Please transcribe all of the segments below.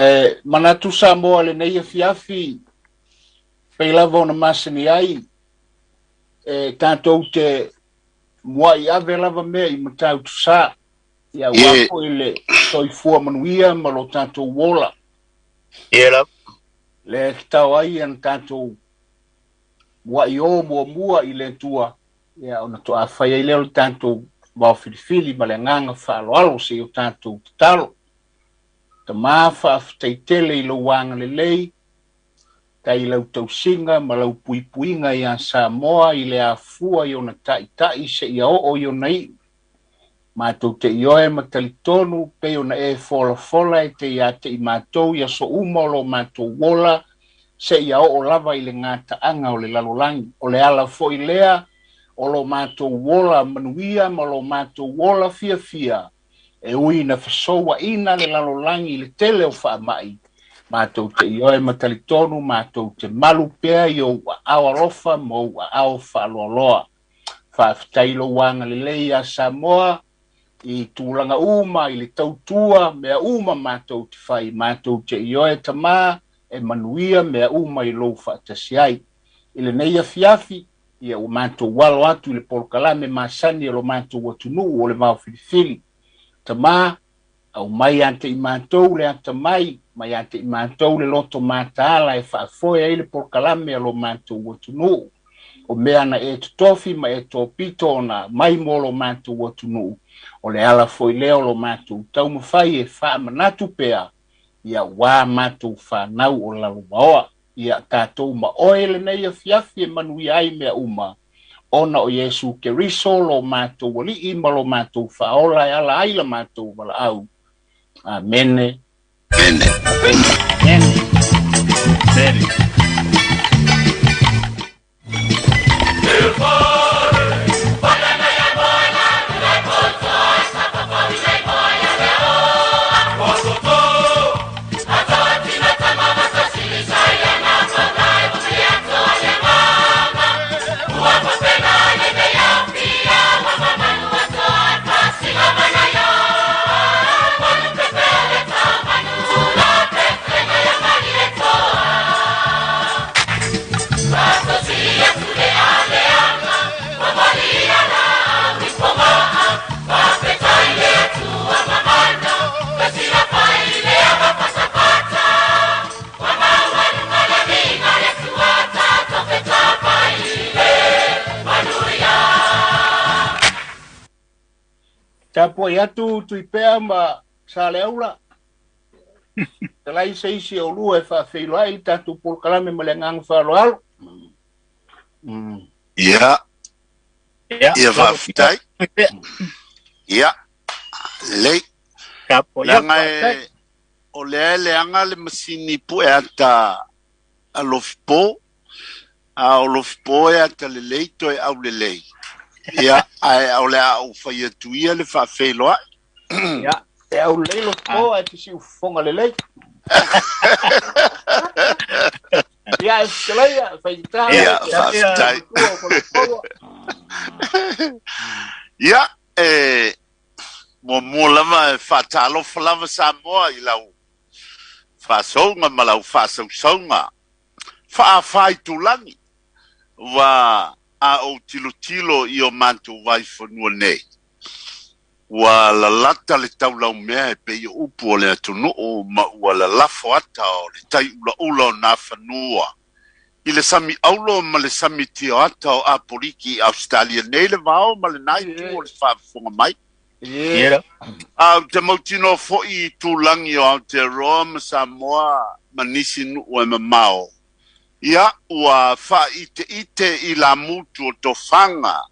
E manatu Samoa lenei afiafi pei lava ona masani ai e tatou te muai ave lava mea i Matautu Sa ia aua foi le soifua manuia ma lo tatou ola. Ia lava. Lea e tatao ai ona tatou muai o muamua i le Atua ia ona toa fai ai lea o le tatou vaofilifili ma le agaga faaaloalo se i o tatou tatalo. Tama faafetai tele i lou agalelei, tai lau tausiga ma lau puipuiga ia Samoa i le afua i ona taitai seia oo i ona iu. Matou te ioe ma talitonu pei ona e folafola e te ia te i matou i aso uma o lo matou ola seia oo lava i le gataaga o le lalolagi. O le ala foi lea o lo matou ola manuia ma lo matou ola fiafia e ui na fesouaina le lalolagi i le tele o faamai. Matou te ioe ma talitonu, matou te malu pea i ou aao alofa ma ou aao faaloaloa. Faafetai lou agalelei ia Samoa i tulaga uma i le tautua mea uma matou te fai, matou te ioe Tama e manuia mea uma i lou faatasi ai. I lenei afiafi, ia ua matou alo atu i le polokalame masani o lo matou atunuu o le vaofilifili. Tama, aumai ia te i matou le atamai, mai ia te i matou le loto mataala e faafoe ai le polokalame a lo matou atunuu. O mea na e totofi ma e topito ona mai mo lo matou atunuu. O le ala foi lea o lo matou taumafai e faamanatu pea ia ua matou whanau o lalovaoa. Ia tatou ma oe lenei afiafi e manuia ai mea uma. Ona o Iesu Keriso lo matou alii ma lo matou faaola e ala ai la matou valaau. Amene. Amene. Amene. Amene. Tapuai atu Tuipea ma Saleaula. Talai se isi o lua e faafeiloai le tatou polokalame ma le agaga faaaloalo. Ia. Ia, Ia faafetai. Ia. Lelei. Leaga e o lea e leaga le masini pue ata a Lofipo, a o Lofipo e ata lelei toe aulelei. Ia, ae o le a ou fai atu ia le faafeiloai. Ia, e aulelei Lofipo ae te siufofoga lelei. Ia, e fetalai, faigata. Ia, faafetai. Ia, e muamua lava e faatalofa lava Samoa i lau faasouga ma lau faasausauga faafaitulagi ua a ou tilotilo i o matou vaifanua nei. Ua lalata le taulaumea e pei o upu o le atunuu ma ua lalafo ata o le tai ulaula o nā fanua i le sami aulo ma le sami tioata o Apoliki i Ausetalia nei le vao ma lenā itu o le faafofoga mai. Ia. A ou te mautinoa foi i tulagi o Aotearoa ma Samoa ma nisi nuu e mamao, ia ua faaiteite i lamutu o tofaga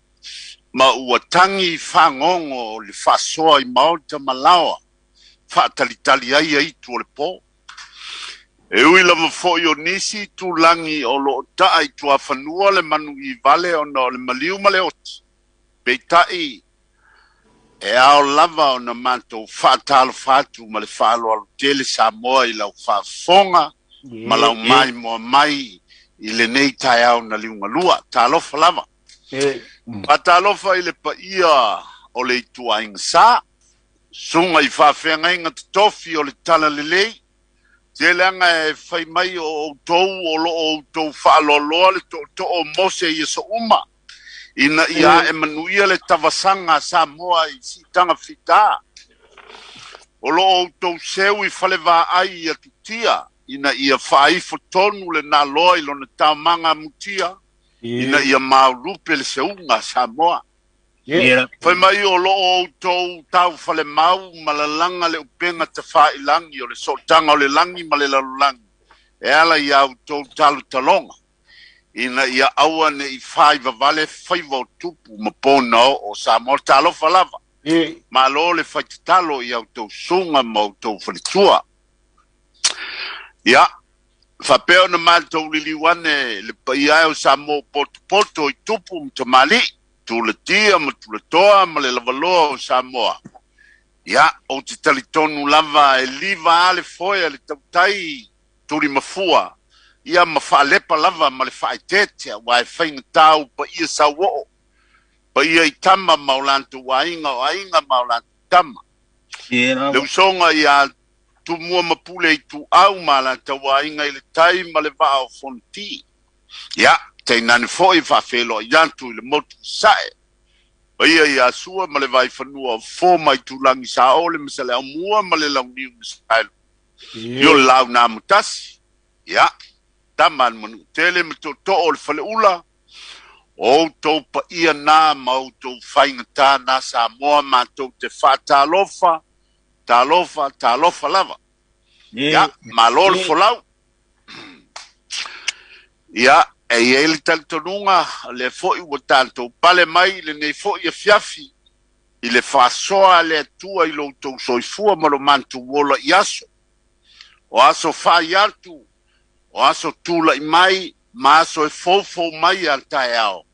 ma ua tagi i fagogo o le faasoa i maota ma laoa faatalitali ai aitu o le po. E ui lava foi o nisi tulagi o loo taa i tuafanua le manu i vale ona o le maliu ma le oti, peitai e ao lava ona matou faatalofa atu ma le faaaloalo tele Samoa i lau faafofoga ma lau maimoa mai i lenei taeao na liugalua. Talofa lava. Faatalofa i le paia o le ituaiga sa, susuga i faafeagaiga totofi o le Talalelei, Tele aga e fai mai o outou o loo outou faaloaloa le tootoo o Mose i aso uma, ina ia ae manuia le tavasaga a Samoa i siitaga fitā. O loo outou seu i falevaai i atutia, ina ia faaifo tonu le naloa i lona taomaga amutia, ina ia maulupe le seuga a Samoa. Fai mai o loo outou taufalemau ma lalaga le upega tafailagi o le sootaga o le lagi ma le lalolagi e ala iā outou talotaloga, ina ia aua ne'i faivavale faiva o tupu ma pona oo o Samoa. Talofa lava, malo le faitatalo i a outou susuga ma outou faletua. Ia faapea ona matou liliu ane le paia e o Samoa potopoto i tupu ma tamalii, tulatia ma tulatoa ma le lavaloa o Samoa. Ia, ou te talitonu lava e liva a le foe a le tautai tulimafua, ia ma faalepa lava ma le faaeteete, aua e faigatā paia sauoo, paia i tama ma o latou aiga, o aiga ma o latou tama. Le usoga ia Tumua ma Pule i Tuau ma latou aiga i le tai ma le vaa o Fonoti. Ia, tainane foi faafeiloai atu i le motu i Sae. Paia ia Sua ma le Vaifanua o Fofo ma Itulagi Saole ma Saleaaumua ma le Launiu na Saelua. I o le laau na amotasi. Ia, tama a le Manuatele ma tootoo o le Faleula, o outou paia na ma outou faigatā na Samoa matou te faatalofa, talofa, talofa lava. Ia, malo le folau. Ia, e i ai le talitonuga, o lea foi ua tatou pale mai i lenei foi afiafi, i le faasoa a le Atua i lo outou soifua ma lo matou ola i aso. O aso fai atu, o aso tulai mai, ma aso e foufou mai a taeao.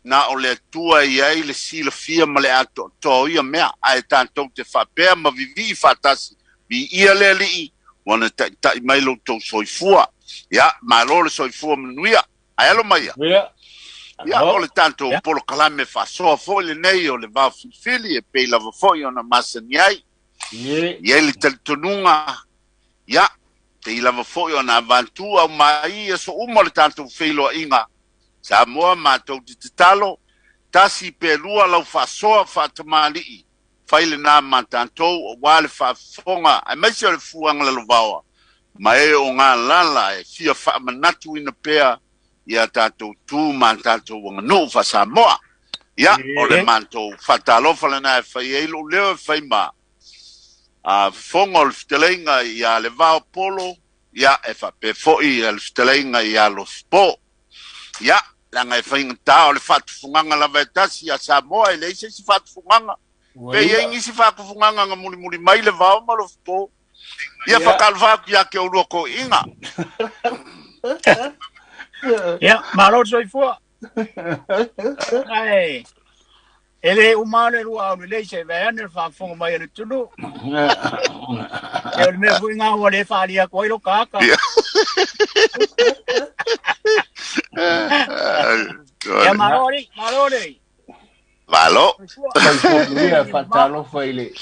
Na o le Atua e i ai le silafia ma le atoatoa o ia mea, ae tatou te faapea ma vivii faatasi, viia le Alii, ua na taitai mai lo outou soifua. Ia, malo le soifua manuia. Ae alo mai ia. Ia, o le tatou polokalame faasoa foi lenei o le vaofilifili e pei lava foi ona masani ai. I ai le talitonuga, ia, pei lava foi ona avatu au mai aso uma o le tatou feiloaiga. Samoa matou te tatalo, tasi pe lua lau faasoa faatamalii, fai lena ma tatou aua le faafofoga aemaise o le fuaga lalovaoa ma e o galala e fia faamanatuina pea ia tatou tu ma tatou aganuu faaSamoa. Ia, o le matou faatalofa lena e fai ai lou leo e fai ma fofoga o le fetalaiga ia le Vaopolo, ia e faapea foi le fetalaiga ia Lofipo. Ia, leaga e faigatā o le faatufugaga lava e tasi ia Samoa, e leai se isi faatufugaga. Pe i ai nisi faatufugaga na mulimuli mai le Vao ma Lofipo. Ia faatalofa atu ia te oulua toeaiina. Ia, malo le soifua. Ae, e le uma le lua au lelei se vae ane le faafofoga mai a le atunuu. E o le mea foi ngā ua le whaalia atu ai lo kaka. Ia, malo ali, malo le. Malo. Soifua manuia, faatalofa i le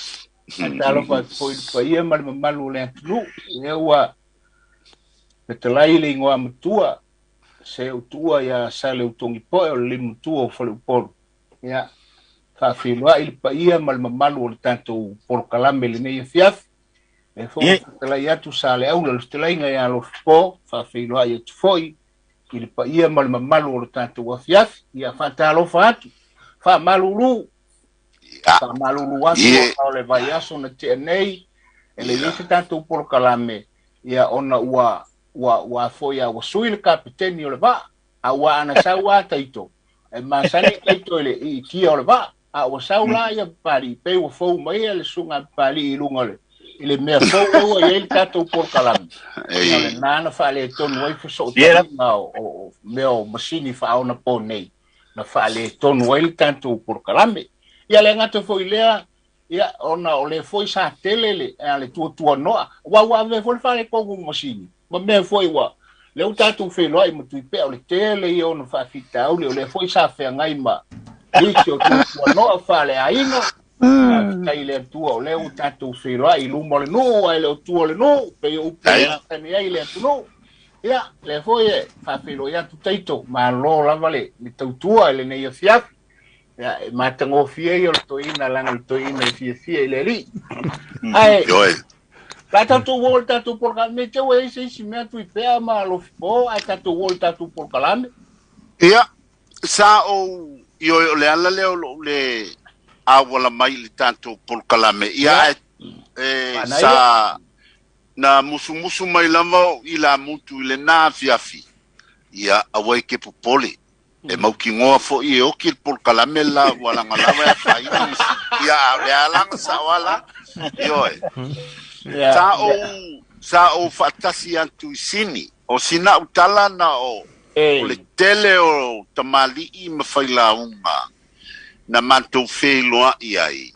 faatalofa atu foi i le paia ma le mamalu o le atunuu. Ia ua fetalai le igoa matua se ou tuua ia Saleutogi Poe o le limatua o Faleupolu. Ia, faafeiloai le paia ma le mamalu o le tatou polokalame i lenei afiafi. E foi fetalai atu Saleaula le fetalaiga ia Lofipo, faafeiloai atu foi i le paia ma le mamalu o le tatou afiafi. Ia faatalofa atu, faamalulu, faamalulu atu o le vaiaso na tea nei, e le i ai se tatou polokalame, ia ona ua ua ua foi a ua sui le kapiteni o le vaa, a ua ana sau a taito, e masani taito i le iitia o le vaa, a ua sau la ia Papalii, pei ua fou mai le susuga a Papalii i luga o le i le mea fou lea ua i ai le tatou polokalame. Ia o lena na faaletonu ai fesootaiga o mea o masini faaonaponei na faaletonu ai le tatou polokalame. Ia le gata foi lea, ia ona o le foi sa tele le le tuatuanoa, aua ua ave foi le faaletonu o masini ma mea foi ua lea ua tatou feiloai ma Tuipea, o le tele ia ona faafitauli, o lea foi sa feagai ma nisi o tuatuanoa faaleaiga. Faafetai i le Atua o lea ua tatou feiloai i luma o le nuu ae le o tua o le nuu, pei o upu e masani ai le atunuu. Ia, lea foi e faafeiloai atu Taito, malo lava le tautua i lenei afiafi. Ia, e matagofie ia o le toeaina leaga o le toeaina e fiafia i le Alii. Ae, la tatou o i le tatou polokalame, me te ua i ai se isi mea Tuipea ma Alofipo, ae tatou o i le tatou polokalame. Ia, sa ou ioe o le ala lea o lou le auala mai i le tatou polokalame. Ia, e sa na musumusu mai lava o i la mutu i lena afiafi. Ia, aua e ke popole. E mautinoa foi e oki le polokalame la ua laga lava e afaina ia a o le alaga sao ala. Ioe. Sa ou faatasi atu i Sini. O sina au tala na o le tele o tamalii ma failauga na matou feiloai ai.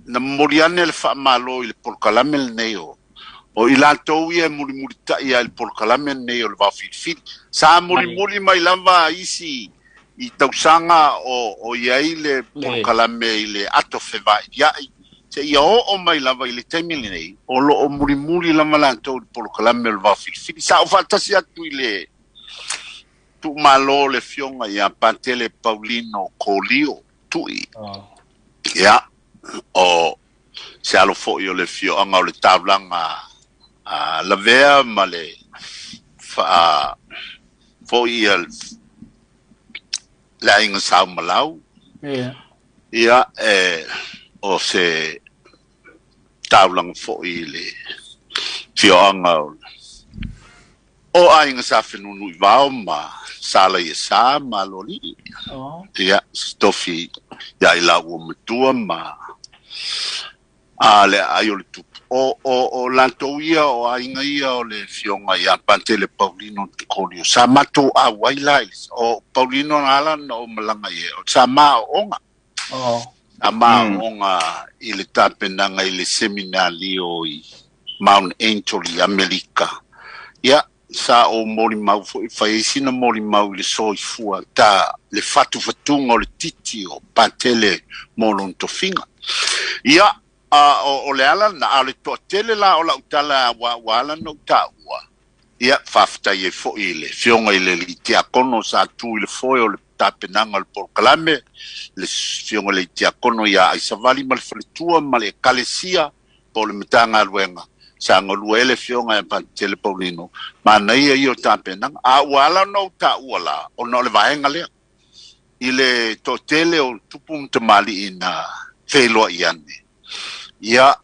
Na momoli ane le faamalo i le polokalame lenei o i latou ia e mulimulitai ai i le polokalame lenei o le vaofilifili. Sa mulimuli mai lava isi i tausaga o i ai le polokalame i le ato fevailiai. Se ia oo mai lava i le taimi lenei, o loo mulimuli lava latou i le polokalame o le vaofilifili. Sa ou faatasi atu i le tuumalo le fioga ia Patele Paulino Kolio Tui. Ia, o se alo foi o le fioanga o le taulaga a lavea ma le foi ia le aiga sau malau. Ia, o se taulaga foi le fioanga o aiga sa whenunu i vao ma sala i sa ma loli. Ia, stofi ia i la ua matua ma a le ai o le tupu. O lantou ia o aiga ia o le fioga ia Pantele Paulino te Kolio. Sa matou au ai la o Paulino na ala na o malanga ia. O sa ma o onga. Sa ma o onga i le tapenaga i le seminari o i Mount Angel i Amerika. Ia, sa o moli mau foi fai sina moli mau i le soifua ta le fatufatuga o le titi o Patele mo lona tofiga. Ia, o le ala na a le toatele la o lau tala ua ala na o taua. Ia, faafetai ai foi i le fioga i le tiakono sa tu i le foe o le tapenaga o le polokalame, le fioga i le tiakono ia Aisavali ma le faletua ma le ekalesia po le Matagaluega. Sa galue ai le fioga ia Patele Paulino, manaia ia o tapenaga. A ua ala ona ou taua la, ona o le vaega lea. I le toatele o tupu ma tamalii na feiloai ane. Ia,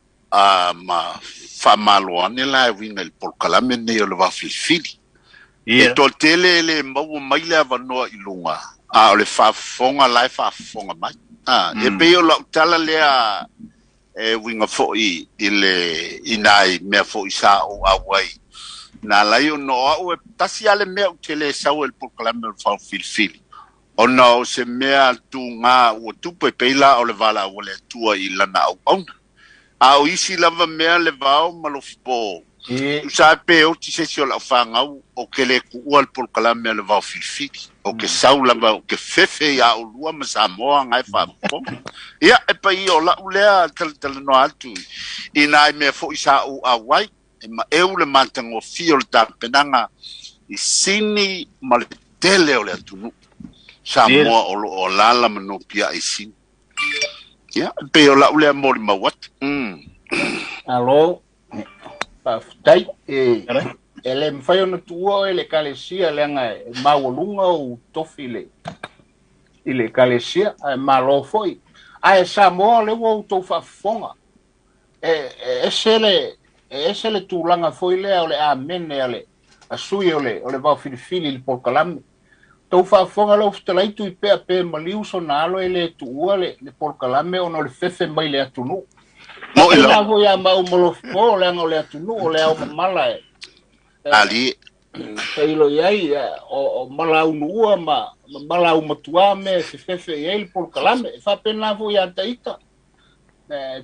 ma faamalo ane la e uiga i le polokalame nei o le vaofilifili. E toatele le maua mai le avanoa i luga, a o le faafofoga la e faafofoga mai. E pei o lau tala lea e uiga foi i le i nai mea foi sa ou au ai. Na lai o no au e tasi ale mea u te le sau e le polokalame o le vaofilifili. Ona o se mea tūgā ua tupe peila o le vala ua le atua i lana au auna. A o isi lava mea le vao ma lofipo. Sa pe o ti se o lau whangau o ke le kuua le polokalame o le vaofilifili. O ke sau lava o ke fefe ia o lua ma Samoa ngai whaafofoga. Ia, e pai o lau lea talatala noa atu. I nai mea foi sa ou au ai. E ma eu le matagofie o le tapenaga i Sini ma le tele o le atunuu. Samoa o lo o lala ma no pia i Sini. Ia, pe o lau lea moli mau atu. Alo, faafetai. E le mafai ona tuua oe le ekalesia leaga e maualuga ou tofi i le ekalesia, ae malo foi. Ae Samoa o lea ua outou faafofoga. E ese le tulaga foi lea o le amene a le sui o le vaofilifili i le polokalame. Tau faafofoga lau fetalai Tuipea pe maliu sona alo e le tuua le polokalame ona o le fefe mai le atunuu. Mo i lau. Foi a mau molofipo leaga o le atunuu o le ao mamala e. Ali. Tailo i ai o malaunuua ma malaumatua me fefefe i ai le polokalame. E faapena foi ia taita.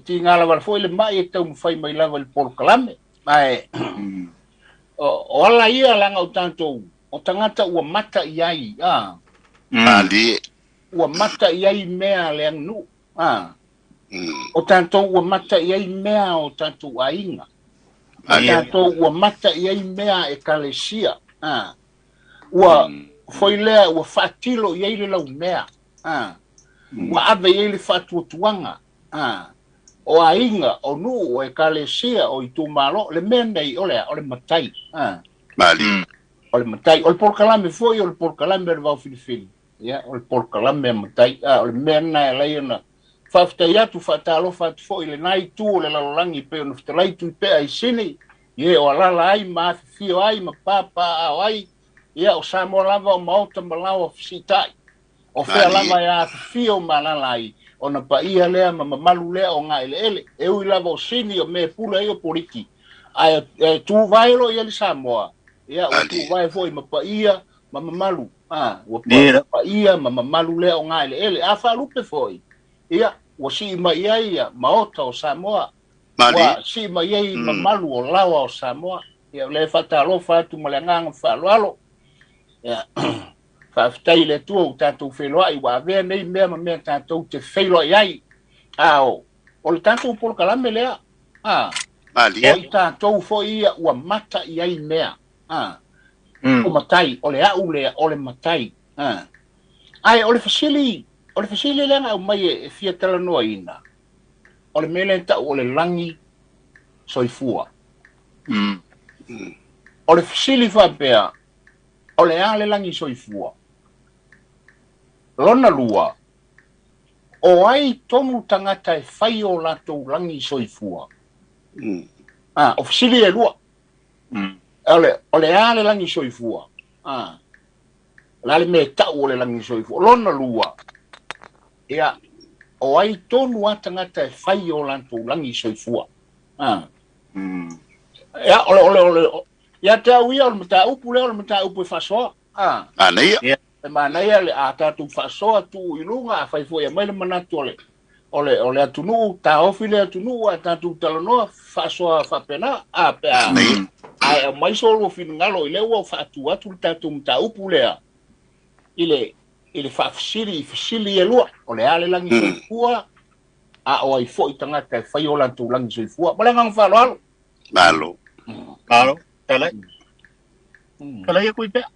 Ti ngā lava foi le mai e taumafai mai lava i le polokalame. Ae o ala ia leaga o tatou o tagata ua mata i ai. Ali. Ua mata i ai mea le aganuu. O tatou ua mata i ai mea o tatou aiga. O tatou ua mata i ai mea ekalesia. Ua foi lea ua faatilo i ai le laumea. Ua ave i ai le faatuatuaga. O aiga, o nuu, o ekalesia, o itumalo, le mea nei o le o le matai. Mali. O le matai. O le polokalame foi, o le polokalame o le vaofilifili. Ia, o le polokalame a matai. O le mea na e lai ona faafetai atu, faatalofa atu foi le nai tu o le lalolagi pe ona fetalai tui pea i sini. Ie o alala ai ma afifio ai ma papa ao ai. Ia o Samoa lava o maota ma laoa fesiitai. O fea lava e afifio ma alala ai. Ona paia lea ma mamalu lea o ngā eleele. E ui lava o sini o mea pule ai o poliki. Ae e tuvae lo ia le Samoa. Ia ua tuvae foi ma paia ma mamalu. Ua paia ma mamalu lea o ngā eleele. A faalupe foi. Ia ua sii mai ai ia maota o Samoa. Ua sii mai ai mamalu o laoa o Samoa. Ia o le faatalofa atu ma le agaga faaaloalo. Ia faafetai i le Atua ua tatou feiloai ua avea nei mea ma mea tatou te feiloai ai. O le tatou polokalame lea. O i tatou foi ia ua mata i ai mea. O matai, o le au lea, o le matai. Ae o le fesili lea na aumai e fia talanoaina. O le mea lea tau o le lagi soifua. O le fesili faapea, o le a le lagi soifua. Lona lua, o ai tonu tagata e fai o latou lagi soifua. O fesili e lua. O le a le lagi soifua. La le mea tau o le lagi soifua. Lona lua, ia, o ai tonu a tagata e fai o latou lagi soifua. Ia, o le, ia te au ia o le mataupu lea o le mataupu e faasoa. Manaia. E manaia le a tatou faasoa tuu i luga a fai foi e mai le manatu o le atunuu, taofi le atunuu a tatou talanoa faasoa faapena. A pe a. Ae aumai so lua finagalo i lea ua faatu atu le tatou mataupu lea i le faafesili i fesili e lua. O le a le lagi soifua, a o ai foi tagata e fai o latou lagi soifua. Ma le agaga faaaloalo. Malo. Malo. Talai. Talai aku i pea.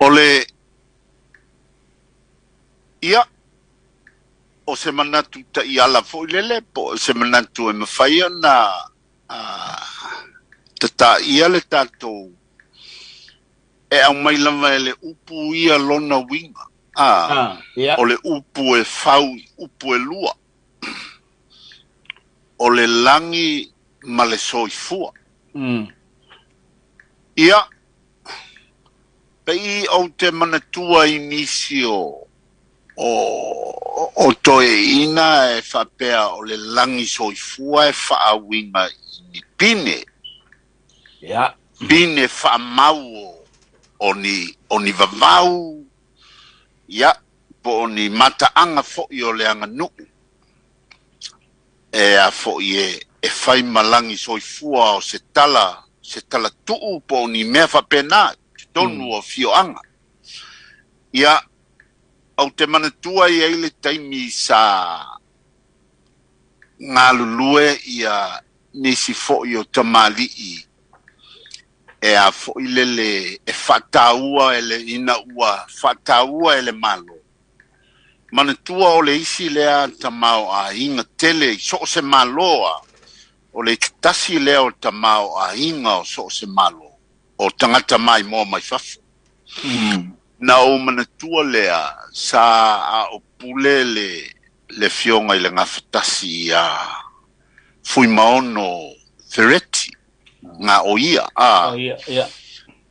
O le ia o se manatu ta'i ala fo'i lele po o se manatu e mafai ona tataʻia le tatou e aumai lava e le upu ia lona uiga. Ia. O le upu e fau i upu e lua. O le lagi ma le soifua. Ia, pei ou te manatua i nisi o o toeaiina e faapea o le lagi soifua e faauiga i ni pine. Pine faamau o ni vavau, ia, po o ni mataaga fo'i o le aganuu. E a fo'i e fai ma lagi soifua o se tala tuu po o ni mea faapena, totonu o afioaga. Ia, ou te manatua i ai le taimi sa galulue ia nisi fo'i o tamalii e a fo'i lele e faataua e le ina ua faataua e le Malo. Manatua o le isi lea tamaoaiga tele i so o se Malo a, o le tasi lea o tamaoaiga o so o se Malo, o tagata maimoa mai fafo. Na ou manatua lea sa a o pule le afioga i le gafatasi ia Fuimaono Fereti, ga o ia. Oh, ia.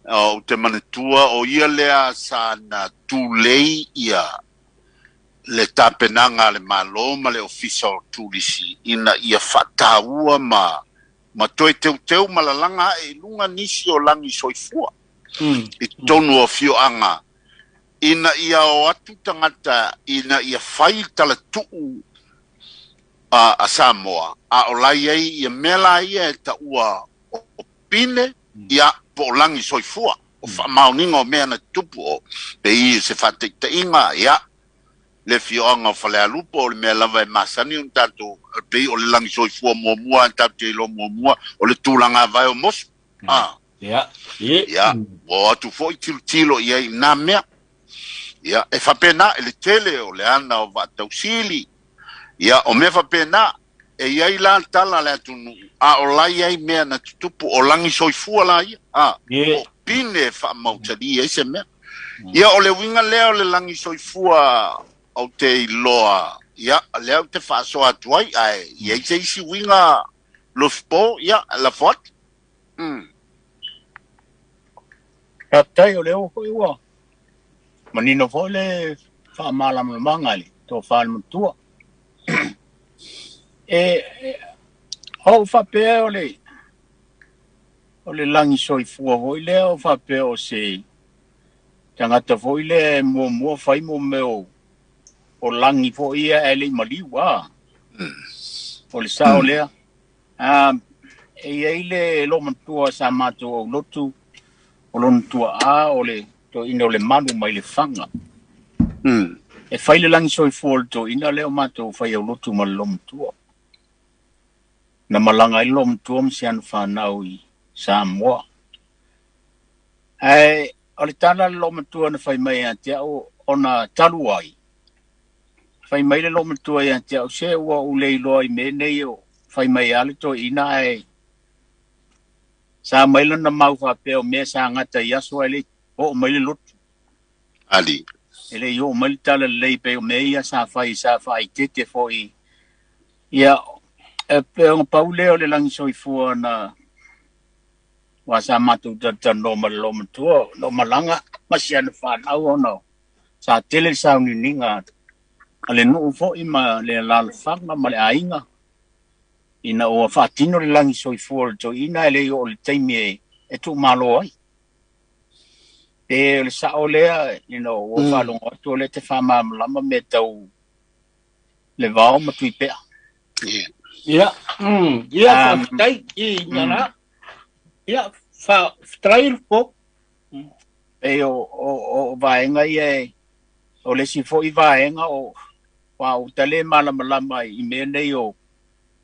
Ou te manatua o ia lea sa na tulei ia le tapenaga a le Malo ma le Ofisa o Turisi ina ia faataua ma toe teuteu ma lalaga ae i luga nisi o lagi soifua i totonu o afioaga ina ia o atu tagata ina ia fai talatuu a Samoa a o lai ai ia mea la ia e taua o pine ia po o lagi soifua o faamaoniga o mea na tutupu o pe i se faataitaiga ia. Le afioaga o Falealupo, o le mea lava e masani ona tatou, pei o le lagi soifua muamua a tatou te iloa muamua, o le tulaga vae o moso. Ah. Ia, ua o atu foi tilotilo i ai i na mea. Ia, e faapena i le tele o le ana o vaatausili. Ia, o mea faapena, e i ai la tala a le atunuu, a o la i ai mea na tutupu, o lagi soifua la ia. A, o pine e faamausali ai se mea. Ia, o le uiga lea o le lagi soifua ou te iloa, ia, lea ou te faasoa atu ai, ae i ai se isi uiga Lofipo, ia, lafo atu. Faafetai o lea foi ua manino foi le faamalamalamaga i le tofa le matua. E ou faapea o le lagi soifua foi lea o faapea o se tagata foi lea e muamua fai mo mea o lagi foi ia e le i maliu a. O le sao lea. E i ai le lomatua sa matou aulotu o lona tuaa o le toeaina o le malu mai le faga. E fai le lagi soifua o le toeaina lea o matou fai aulotu ma le lomatua. Na malaga ai le lomatua ma si ana fanau i Samoa. Ae o le tala le lomatua na fai mai ia te au ona talu ai. Fai mai le lomatua ia te au se ua ou le iloa i mea nei o fai mai a le toeaina ae sa mai lana mau faapea o mea sa gata i aso ae le oo mai le lotu. Ali. E le i oo mai le tala lelei pei o mea ia sa fai sa faaitete foi. Ia, e pe ona pau lea o le lagi soifua na wa sa matou talatalanoa ma le lomatua no malaga ma si ana fanau ona sa tele le sauniuniga a le nuu foi ma le alalafaga ma le aiga ina ua faatino le lagi soifua o le toeaina e le i oo i le taimi e tuumalo ai. Pe o le sao lea, you know, ua faalogo atu o lea te faamalamalama mea tau le vao ma Tuipea. Ia, ia, faafetai i ngana. Ia, faafetai le po. Pei o vaega ia e, o le isi foi vaega o wa o tale malamalama i mea nei o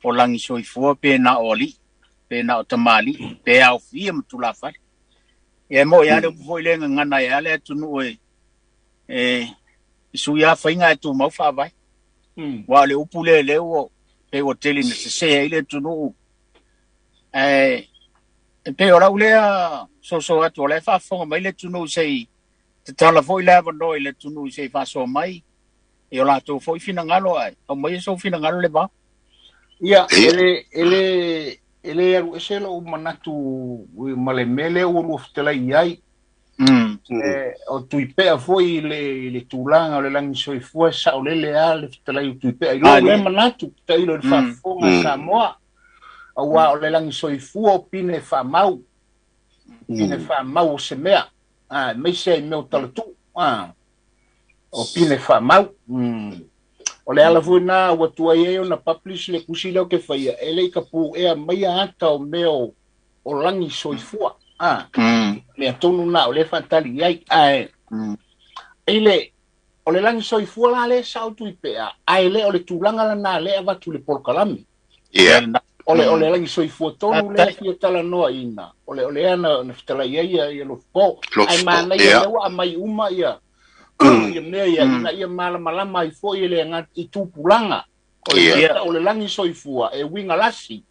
lagi soifua pe na o alii, pe na o tamalii, pe aofia ma tulafale. Ia mo ia le upu foi le gagana ia le atunuu e sui a faiga e tumau faavae. Wa le upu le lea ua pe ua tele na sese ai le atunuu. E pe o lau lea soso atu o le faafofoga mai le atunuu sei tatala foi le avanoa i le atunuu sei faasoa mai e o latou foi finagalo ae aumai e sou finagalo le vao. Ia, e le alu ese lou manatu ma le mea lea ua lua fetalai i ai. O Tuipea foi le tulaga o le lagi soifua e saolele a le fetalai o Tuipea. I lou lea manatu, tailo i le faafofoga a Samoa. Aua o le lagi soifua o pine faamau. Pine faamau o se mea. Aemaise ai mea o talatuu. O pine faamau. O le ala foi na ua tuai ai ona publish le tusi lea o ke faia, e le i ka puea mai ata o mea o lagi soifua. Mea tonu na o le faatali i ai. Ae, ile, o le lagi soifua la le sao Tuipea, ae le o le tulaga lana le avatu le polokalame. O le lagi soifua tonu le fia talanoa ina. O le ana na fetalai ai ia Lofipo. Ai manaia lea ua aumai uma ia ia mea ia ina ia malamalama ai foi e le i tupulaga. O le lagi soifua e uiga lasi.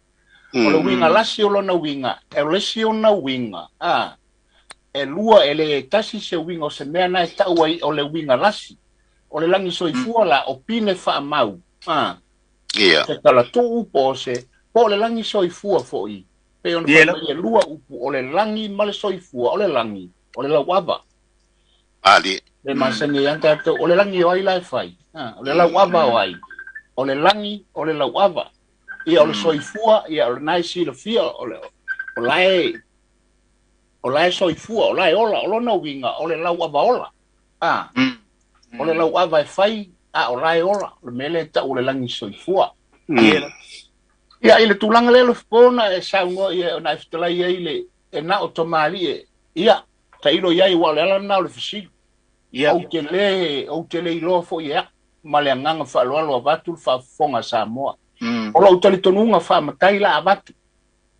O le uiga lasi o lona uiga, e o le isi ona uiga. E lua e le tasi se uiga o se mea na e tau ai o le uiga lasi. O le lagi soifua la o pine faamau. Se talatuu po o se po o le lagi soifua foi. Pe ona fai mai e lua upu o le lagi ma le soifua o le lagi o le lauava. Ali. Le masani ai tatou o le lagi o ai la e fai. O le lauava o ai. O le lagi o le lauava. Ia o le soifua ia o le nai silafia o le o la e soifua o la e ola o lona uiga o le lauava ola. O le lauava e fai a o la e ola o le mea lea e tau o le lagi soifua. Ia i le tulaga lea Lofipo na e saunoa ia na e fetalai ai le e na o tamalii ia tailo i ai ua o le ala lena o le fesili. Ia. Ou te le iloa foi e au. Ma le agaga faaaloalo avatu le faafofoga a Samoa. O lou talitonuga faamatai la avatu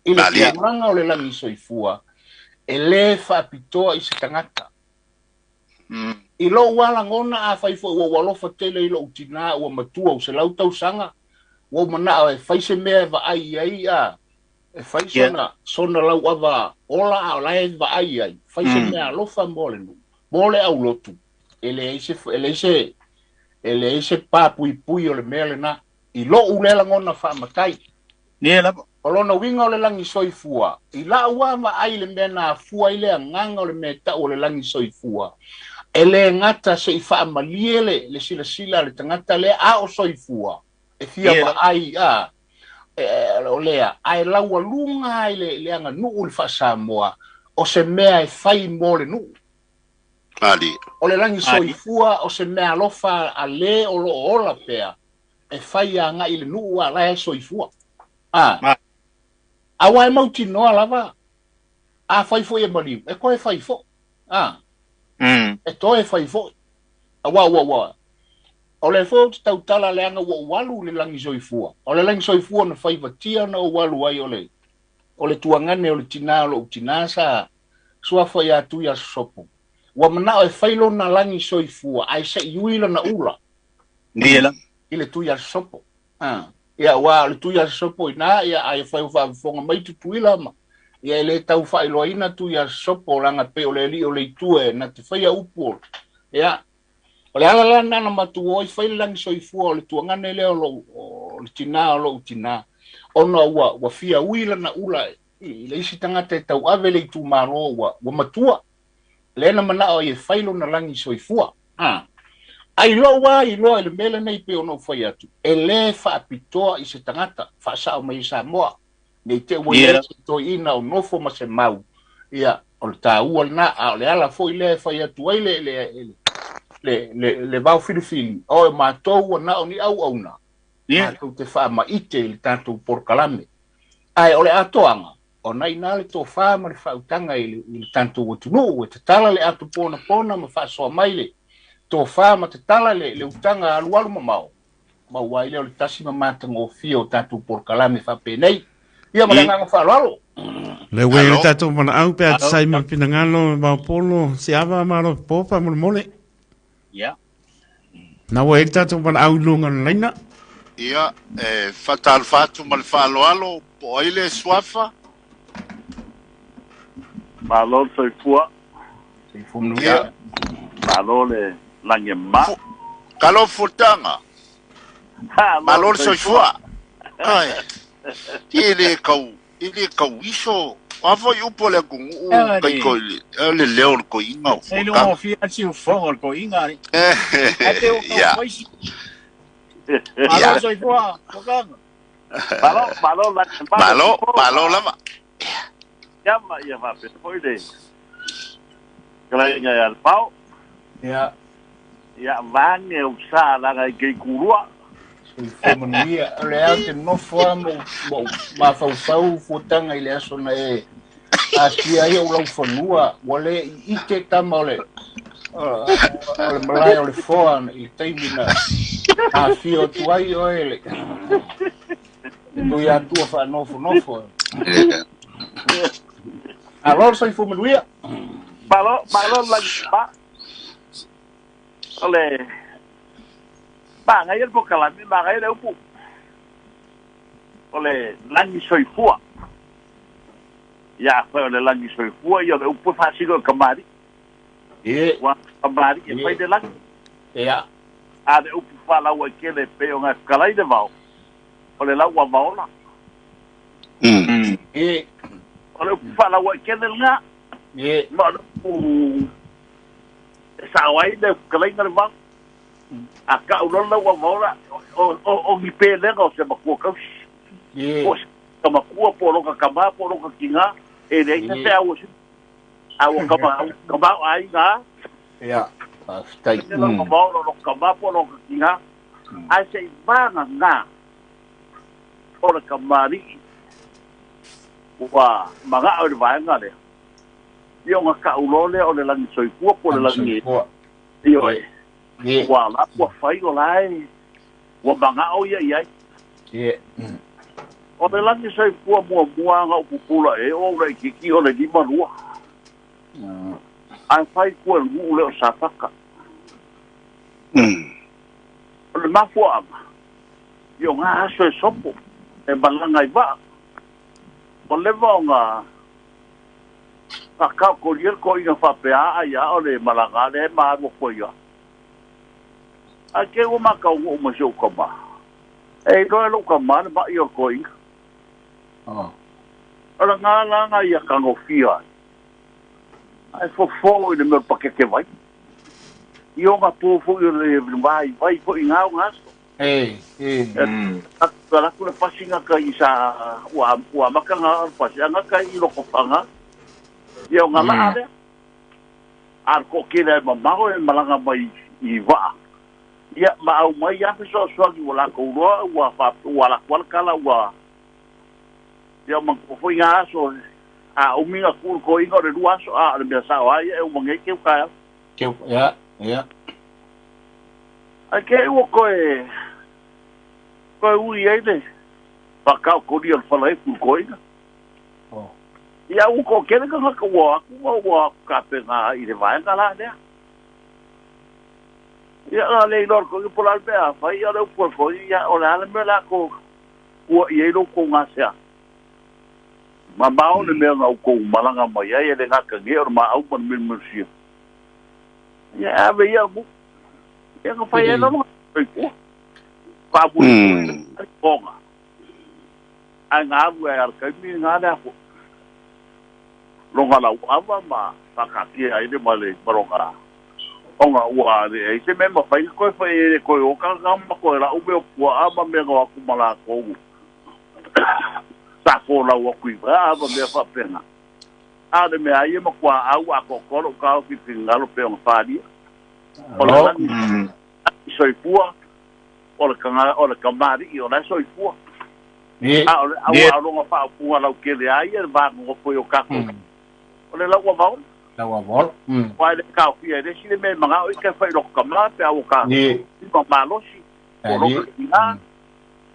i le tulaga o le lagi soifua, e lē faapitoa i se tagata. I lou lava lagona, afai foi ua ou alofa tele i lou tinā ua matua ua 100 tausaga, ua ou manao e fai se mea e vaai i ai, a e fai sona lauava ola a o la e vaai i ai, fai se mea alofa mo le nuu, mo le aulotu, e leai se e leai se e leai se papuipui o le mea lenā i lou lea lagona faamatai. Ia lava. O lona uiga o le lagi soifua, i lau lava vaai i le mea na afua ai le agaga o le mea e tau o le lagi soifua, e lē gata se i faamalie le silasila a le tagata lea a o soifua, e fia vaai a o lea, ae laualuga ai le aganuu i le faa-Samoa, o se mea e fai mo le nuu. O le lagi soifua o se mea alofa a lē o loo ola pea, e fai agai i le nuu a la e soifua. Aua e mautinoa lava, afai foi e maliu, e toe fai foi. E toe fai foi. Aua ua ua. O le foi ou te tautala leaga ua ou alu i le lagi soifua. O le lagi soifua na faivatia na ou alu ai o le tuagane o le tinā o lou tinā sa suafa ia Tuiasosopo. Ua manao e fai lona lagi soifua ae se'i ui lana ula i le Tuiasosopo. Ia ua o le Tuiasosopo ina ia ai fai o faafofoga mai Tutuila ma ia e le tau faailoaina Tuiasosopo leaga pei o le alii o le itu e na te faia upu. Ia o le ala la na matua oi fai le lagi soifua o le tuagane lea o lou o le tinā o lou tinā, ona ua fia ui lana ula i le isi tagata e tauave le itumalo ua matua lea na manao ai e fai lona lagi soifua. Ai lou lava iloa i le mea lenei pei ona ou fai atu, e lē faapitoa i se tagata faasao mai i Samoa, nei te ua iai se toeaina o nofo ma se mau, ia o le taua lenā. A o le ala foi lea e fai atu ai le vao filifili, o e matou ua na o ni auauna matou te faamaite i le tatou polokalame, ae o le atoaga ona ina le tofā ma le faautaga i le tatou atunuu e tatala le ato ponapona ma faasoa mai le tofā ma tatala le utaga alualu mamao maua ai lea o le tasi ma matagofie o tatou polokalame faapenei. Ia ma le agaga faaaloalo. Le ue le tatou manaau pe a sai ma finagalo maopolo se ava malo popa mo mole. Ia. Na ua e le tatou manaau i luga o le laina. Ia, e faatalofa atu ma le faaaloalo po o ai le suafa. Malo le soifua. Soifua manuia. Malo le lagi e mama. Kalo futaga. Malo le soifua. Ai. Ti e le kau, e le kau iso. A foi upu o le atunuu kai ko le le leo o le toeaina o E le fia si o fongo le toeaina ni. Ai te o kau faisi. Malo le soifua, futaga. Malo, malo lagi e mama. Malo, malo lava. Ia ma ia faapea foi le kalaiga ia le pao. Ia. Ia vange o sa laga i kei kulua. Soifua manuia. O le ao te nofo lava ma ou mafaufau fuataga i le aso na e asia ai ou laufanua, ua lē iite tama o le malae o le foa i le taimi na afio atu ai oe le Tuiatua faanofonofo. Malo le soifua manuia. Malo, malo lagi pa. O le magai le polokalame, magai le upu. O le lagi soifua. Ia afai o le lagi soifua, ia o le upu e faasino i le kamali'i. Ua kamali'i e fai le lagi. A le upu faalauaitele e pei ona e fetalai le vao, o le lau avaola. O le upu faalauaitele lenā. Ma o le upu e sao ai le fetalaiga le vao. A tau loa le lau avaola, o ni pelega o se matua tausi. Po o se matua, po o lona tamā, po o lona tinā, e leai se feau o se. A ua kama o aiga a. Ia, faafetai. Se lau avaola o lona tamā po o lona tinā. Ae se i vagagā o le kamali'i ua maga'o i le vaega lea, ia ona ta'u loa lea o le lagi soifua po o le lagi ioe. Ua la ua fai o lai ua mangao ia i ai. O le lagi soifua muamua aga o pupula e o ula i kiki o le 52. Ae fai kua le nuu le o Safaka. O le mafuaaga, i o ngā aso e sopo, e malanga i vaa. O leva o ngā whakao koria ko inga whapea a ia o le malanga le maarua koe ia. Ai ke ua makau o ma se o kama. E iloa e lou kama le mai o ko inga. O le ngā langa ia kangofia ai. Ai fofo i le mea pakeke vai. I o ngā pō foi o le vai vai foi ngā o ngā aso. Ka laku le pasinga ka i sa ua maka ngā o le pasi. Anga ka i loko whanga. Ia o ngā laa lea. A ko kele ai mamao e malanga mai i waa. Ia ma au mai ia feso soagi ua lako uroa ua fa ua la kuala kala ua ia ma ko foi ngā aso a uminga kuru ko inga o le lua aso a le mea sao ai e umange ke uka. Ke ia ia. Ai ke ua koe koe ui ai le whakao kori o le whala e kuru ko inga. Ia ua ko kere ka ngaka ua aku ua aku ka pe ngā i le vaenga la lea. Ia ngā le ilor ko i pola alpe a whai o le upua ko ia o le ale mea la ko ua i eilo ko ngā sea. Ma mao le mea ngā uko malanga mai ai e le ngā kange o le maa au ma le milmilsia. Ia ave ia mu. Ia ngā whai e lolo ngā kua. Whāmuri konga. Ai ngā avu e ala kaimi ngā lea ko. Longa lau awa ma whakakia ai le ma le maronga. Onga ua le e se me ma whai koe whai e le koe o ka ngā ma koe la ume o pua a ma mea ngā aku mala kou. Sa ko lau aku i a ma mea whapenga. A le mea ai ma kua au a kokoro ka o ki pingalo pe onga wharia. O le langi soifua, o le kanga o le kamari i o le soifua. A o le au a ronga whaopunga lau kele ai e vā ngopo i o kako. O le lau ua. Lau ua. Wai le kao fia e si le me manga o i ka whai loko kamā pe au ka ma malosi. O loko inga.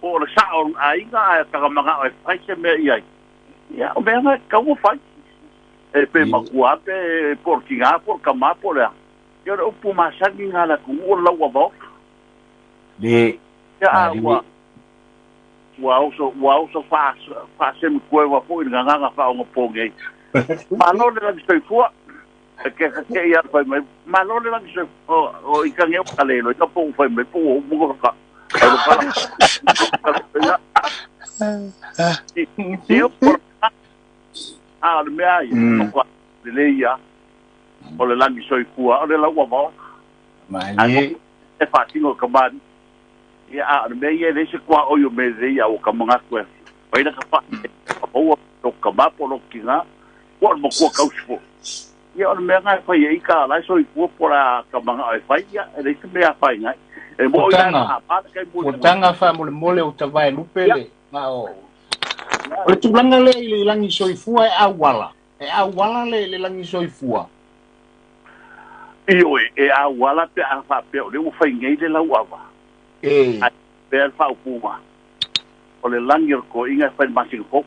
O le sa o a inga a ka manga o e whai se mea i ai. Ia o mea ngai kau o whai. E pe makua pe por ki ngā por kamā por lea. Ia o upu masangi ngā la kungu o lau ua. Le. Ia a ua ua oso wha semi kue wa po i ngā ngā wha o ngā pōngei. Malo le langi soifua. Ke ke ia fai mai. Malo le langi soifua o i ka ngeo ka lelo i ka po fai mai po o mungo ka. Ai lo a le mea ia o le le ia o le langi soifua o le lau ua vao. Mai. E whātingo ka mani. Ia a le mea ia le se kua o yo me le ia o ka manga koe. Pai ka wha. O o ka mapo lo ki ngā. Ua mo kua kausifo. Ia o le mea ngai whai e i ka lai soifua po la ka manga e whai ia. E le se mea whai ngai. E mo i a pāna kai mua. O tanga wha mo le mole o tawai lupe le. Ngā o. O le tūlanga le i le langi soifua e awala. E awala le langi soifua. Io e awala pe a wha o le ua whai ngei le lau awa. E. A pe al wha upuma. O le langi o ko inga whai masinga fok.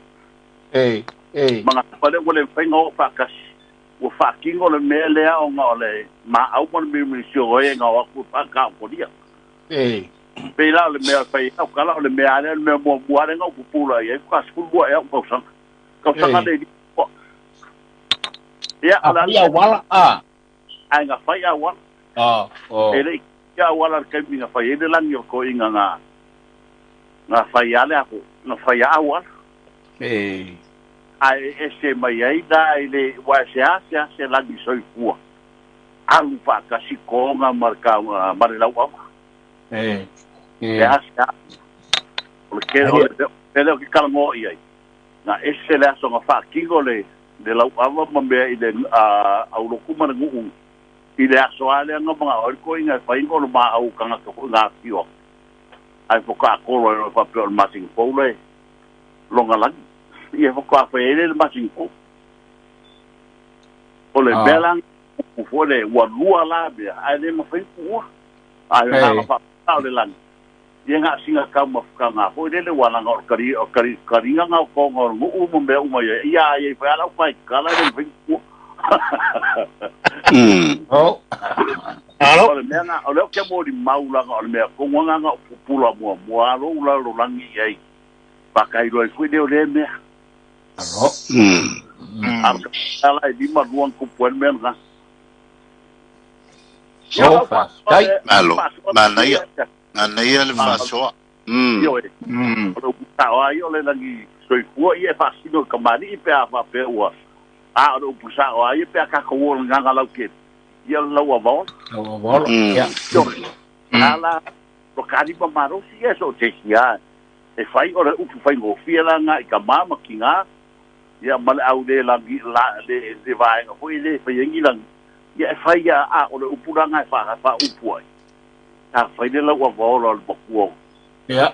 E. E. Mga whale ua le whai ngā o whakasi. Ua whakingo le mea lea o ngā o le ma au mo le mimisio oe ngā o aku whakaaporia. E. Pe la o le mea whai au kala o le mea ale o le mea mua mua le ngā upupula i e whakasikulu e au kausanga. Kausanga le li. Ia o la awala a. Ai ngā whai awala. A. O. E le ia awala le kaimi ngā whai e le langi o ko inga ngā ngā whai ale ako. Ngā whai awala. E. Ai e se mai ai da i le wa se a se langi soifua. Alu whakasi konga marka mare lau awa. E. E a se a. O le kere o le pele o ke kalango i ai. Ngā ese le aso ngā whakingo le lau awa ma mea i le auloku ma le nguu. I le aso ale nga mga oi ko inga whaingo le maa au kanga ka ngā whio. Ai whaka akoro e whapeo le masinga paula e longa langi. Ia whaka whai ele le masinga pau. O le mea langa ufo le ua lua la mea. Ai le mawhai pua. A le fa o le lagi ia nga singa ka ma ka nga foi le wala nga o kari o kari kari nga nga ko ngo ngu mo me uma ia ia ia fa ala pai kala le fi ku Oh alo le mea nga o le ke mo di maula nga o le mea ko nga nga pupula mo mo alo ula lo langi ai pa kai roi foi le le mea alo ala di ma luang ku puen mea nga Oh fa dai alo manaia manaia le faasoa. Io e. O le upu ai o le lagi soifua ia e faasino i kamali'i pe a faapea ua a o le upu sa'o ai pe a kakou o le gaga laukele ia le lau avaola. Lau avaola. Ia. Io ala lo kalima malosi ia so te sia e fai o le upu faigofie laga i ka ma kiga ia ma le au le lagi la le le vaega foi le faiagi lagi ia e fai ia a o le upu laga e faaupu ai a fai le lau avaola o le makua. Ia.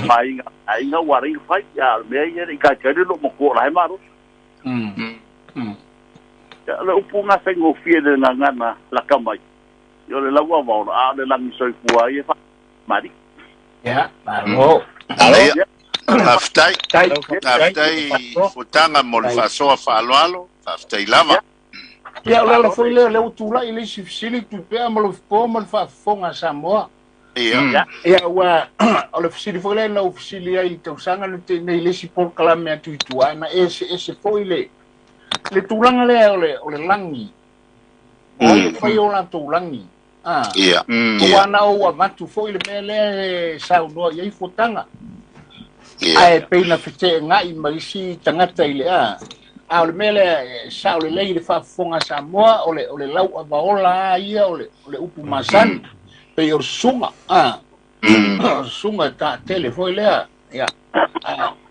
Aiga aiga ua ringa fai ia le mea ia i kaikai le loo makua o lae malosi. Ia le upu ga faigofie le gagana laka mai ia o le lau avaola a o le lagi soifua ai e faamali. Ia, malo. Alo. Faafetai. Tai. Faafetai fotaga mo le faasoa faaaloalo. Faafetai lava. Ia o le ala foi lea o lea ua tula'i le isi fesili tupea ma le fofo ma le faafofoga a Samoa. Ia. Ia ua o le fesili foi lea na ou fesili ai i le tausaga na teinei le isi polokalame atu i tua na eseese foi le tulaga lea o le lagi. O ai e fai o latou lagi. Ia. Ua na ou avatu foi le mea lea e saunoa i ai fotaga. Ae pei na feteega'i ma isi tagata i le a. A o le mea lea sa o le lei le faafofoga a Samoa o le lau avaola a ia o le upu masani. Pei o le susuga. Susuga e taatele foi lea. Ia.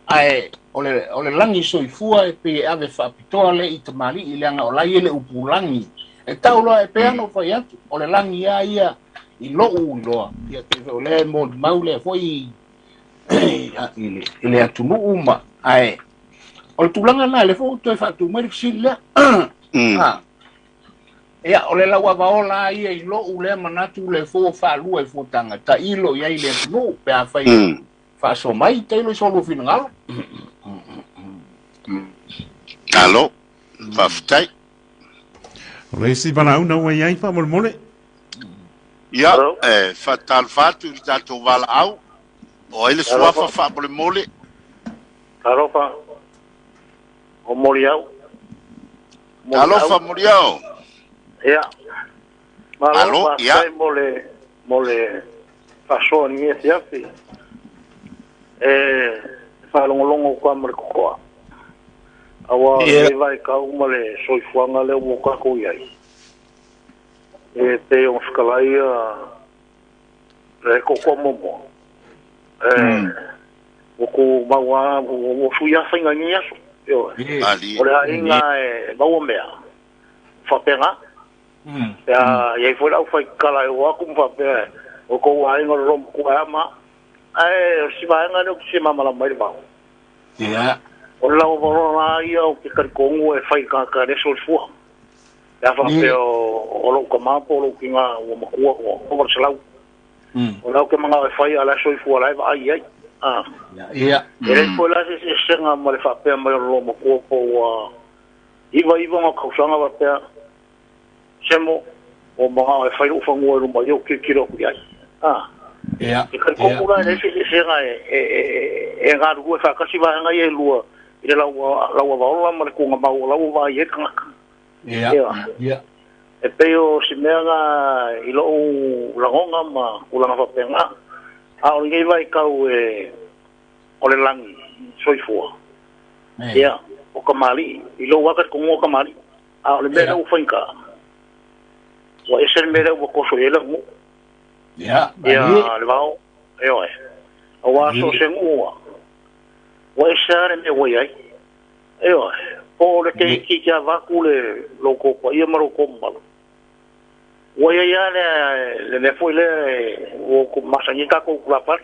Ae o le lagi soifua e pei e ave faapitoa le i tamali'i leaga o lai e le upu lagi. E tau loa e pei ana o fai atu o le lagi a ia i lo'u iloa. Ia pei o le molimau lea foi i le atunuu ma ae o le tulaga na le foi toe faatumai le fesili lea. Ia o le lau avaola ia i lo'u lea manatu le fo faalua i fotaga tailo i ai le atunuu pe a fai faasoa mai tailo i so finagalo. Alo, faafetai. O le isi valaau ua i ai faamolemole. Ia, e faatalofa atu i le tatou valaau. O ai le suafa faamolemole. Alofa. O Moriau. Alofa Moriau. Ia. Alo, ia. Mo le faasoa ni e siafi. E faalogologo kwa ma le kokoa. Aua le vai kau ma le soifuaga lea ua kakou i ai. E pei o fekalai le kokoa muamua. O ku maua o sui afa inga ni aso. O le aiga e maua mea. Faapega. Ia iai foi lau fai kala e o aku ma faapea o kou aiga o le lomo kua ama. Ae o si vaega lea o se mamalama mai le vao. Ia. O le lau avaola ia o ke karikongu e fai kaka le soifua. Ia faapea o lou kamapo o lou kiga ua makua ua ova le selau. O lau ke mangao e fai ala soifua la e vaai ai. Ia. E le foi la se sega ma le faapea mai o le lomo makua po ua iva iva nga kausaga faapea semo o mangao e fai lou fagua i luma ia o kilokilo aku i ai. Ia. E karikongu la e le se sega e galulue faakasi vaega ia e lua i le lau avaola ma le kugamau o lau vaai ai le tagata. Ia. Ia. E pei o si mea ga i lou lagoga ma tulaga faapega. A o lenei vaitau e o le lagi soifua. Ia, o kamali'i i lou aka le konua kamali'i. A o le mea lea ua faigā. Ua ese le mea lea ua toso i ai le atunuu. Ia, Ia le vao, ioe. Auā so o se nuu ua ese lava le mea ua i ai. Ioe, po o le keiki kia avaku le lou tou paia ma lou tou mamalu. Ua iai lava le mea foi lea ua masani ai tatou tulapale.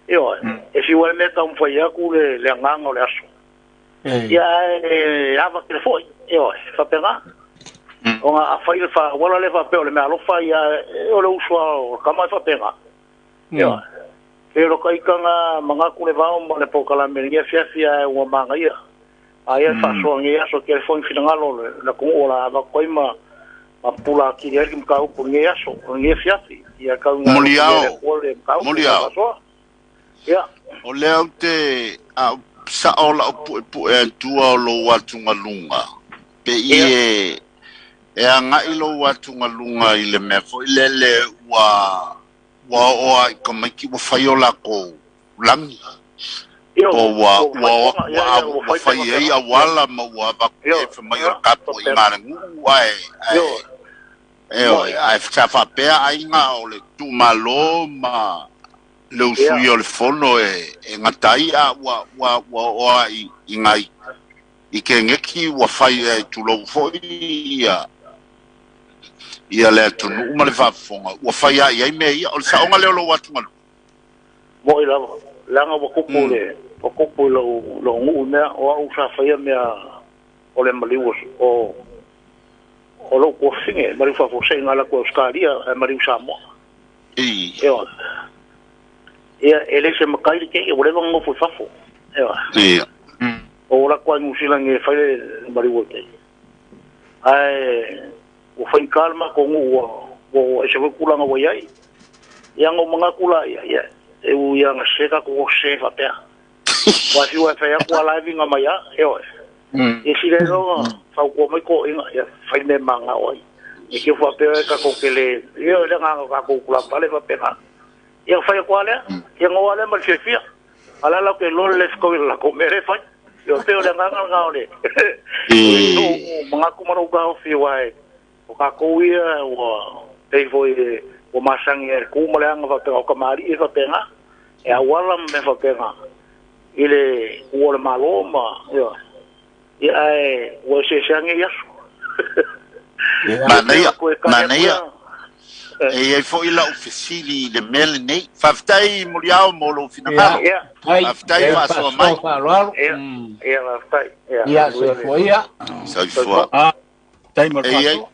Ioe, e fiu ai le mea taumafai atu le agaga o le aso. Ia ae ava tele foi, ioe, faapena. Ona a fai le fa'auala le fa'apea o le mealofa ia o le uso a o le kama e fa'apega. Ia. E lo ka ikaga mangaku le vao ma le polokalame i lenei afiafi ae ua magaia. Aia le fa'asoa i lenei aso tele foi finagalo o le atunuu o le a avatu ai ma ma pula atili ai le mataupu i lenei aso o lenei afiafi. Ia tauina alofagia e le Muliao, Atua le mataupu ma le muliao. fa'asoa. Ia. O lea ou te a sa'o la'u pu'epu'e atua o lou atugaluga pe i Ia. e e aga'i lou atugaluga i le mea fo'i lele ua ua oo a i tamaiti ua fai o lakou lagi Ia po ua ua ua ua fai pega ia ua ia ua ua fai fai pega ai pega. Ia. auala ma ua avatu Ia. i ai faimai o Ia le tapua'iga fa'apena. a le nu'u ae Ia. ae e oe Mo'i. ae sa fa'apea aiga o le tu'umālō ma le Ia. usui o le fono e e gata ai a ua ua ua oo a i i gai i kegeki ua fai e tulou fo'i ia ia le atunu'u ma le fa'afofoga ua fai a'i ai mea ia o le sa'oga lea o lou atugalu. Mo'i lava. Leaga ua tupu le ua tupu i lou lou nu'u mea o a'u sa faia mea o le maliu o o lou tuafafine maliu fa'afuasei alu atu i Ausetalia ae maliu Samoa. I Ioe. Ia e le se matai le keiki ua leva ona nofo i fafo. Ioe. Ia. O latou ai Niu Silani e fai le maliu o le keiki. Ae ua faigata le matou nu'u ua ua ese foi tulaga ua iai. Ia na ou manatu laia ia e ui lava ina sese tatou oso sese fa'apea. Ua fiu e fai atu a la e viga mai a. Ioe. Ia sila iloa fautua mai toeaiina ia fai mea e manao ai. E te fa'apea e tatou te le ia le agaga o tatou tulapale fa'apena. Ia fai atu lava lea. Ia na o lava lea ma le fiafia. A o le a latou te iloa le le fetaui i le latou mea lea e fai. Ia pei o le agaga lena o le o le nu'u manatu ma lou taofi aua e o tatou ia ua pei foi ua masani ai i le tu ma le aga fa'apena o kamali'i e fa'apena. E auala ma mea fa'apena i le ua o le Malo ma ia ia ae ua eseese lava nei aso. Ia. Ia pei Manaia, ona toe tali atu manaia. lea. E iai fo'i la'u fesili i le mea lenei. Faafetai Muliao mo lou Ia. finagalo. Ia. Ai, Faafetai e fa'asoa fa'asoa mai. fa'aloalo. Ia. Ia faafetai. Ia Ia manuia le soifua ia. Soifua. Ah, tai ma le E iai fa'asoa.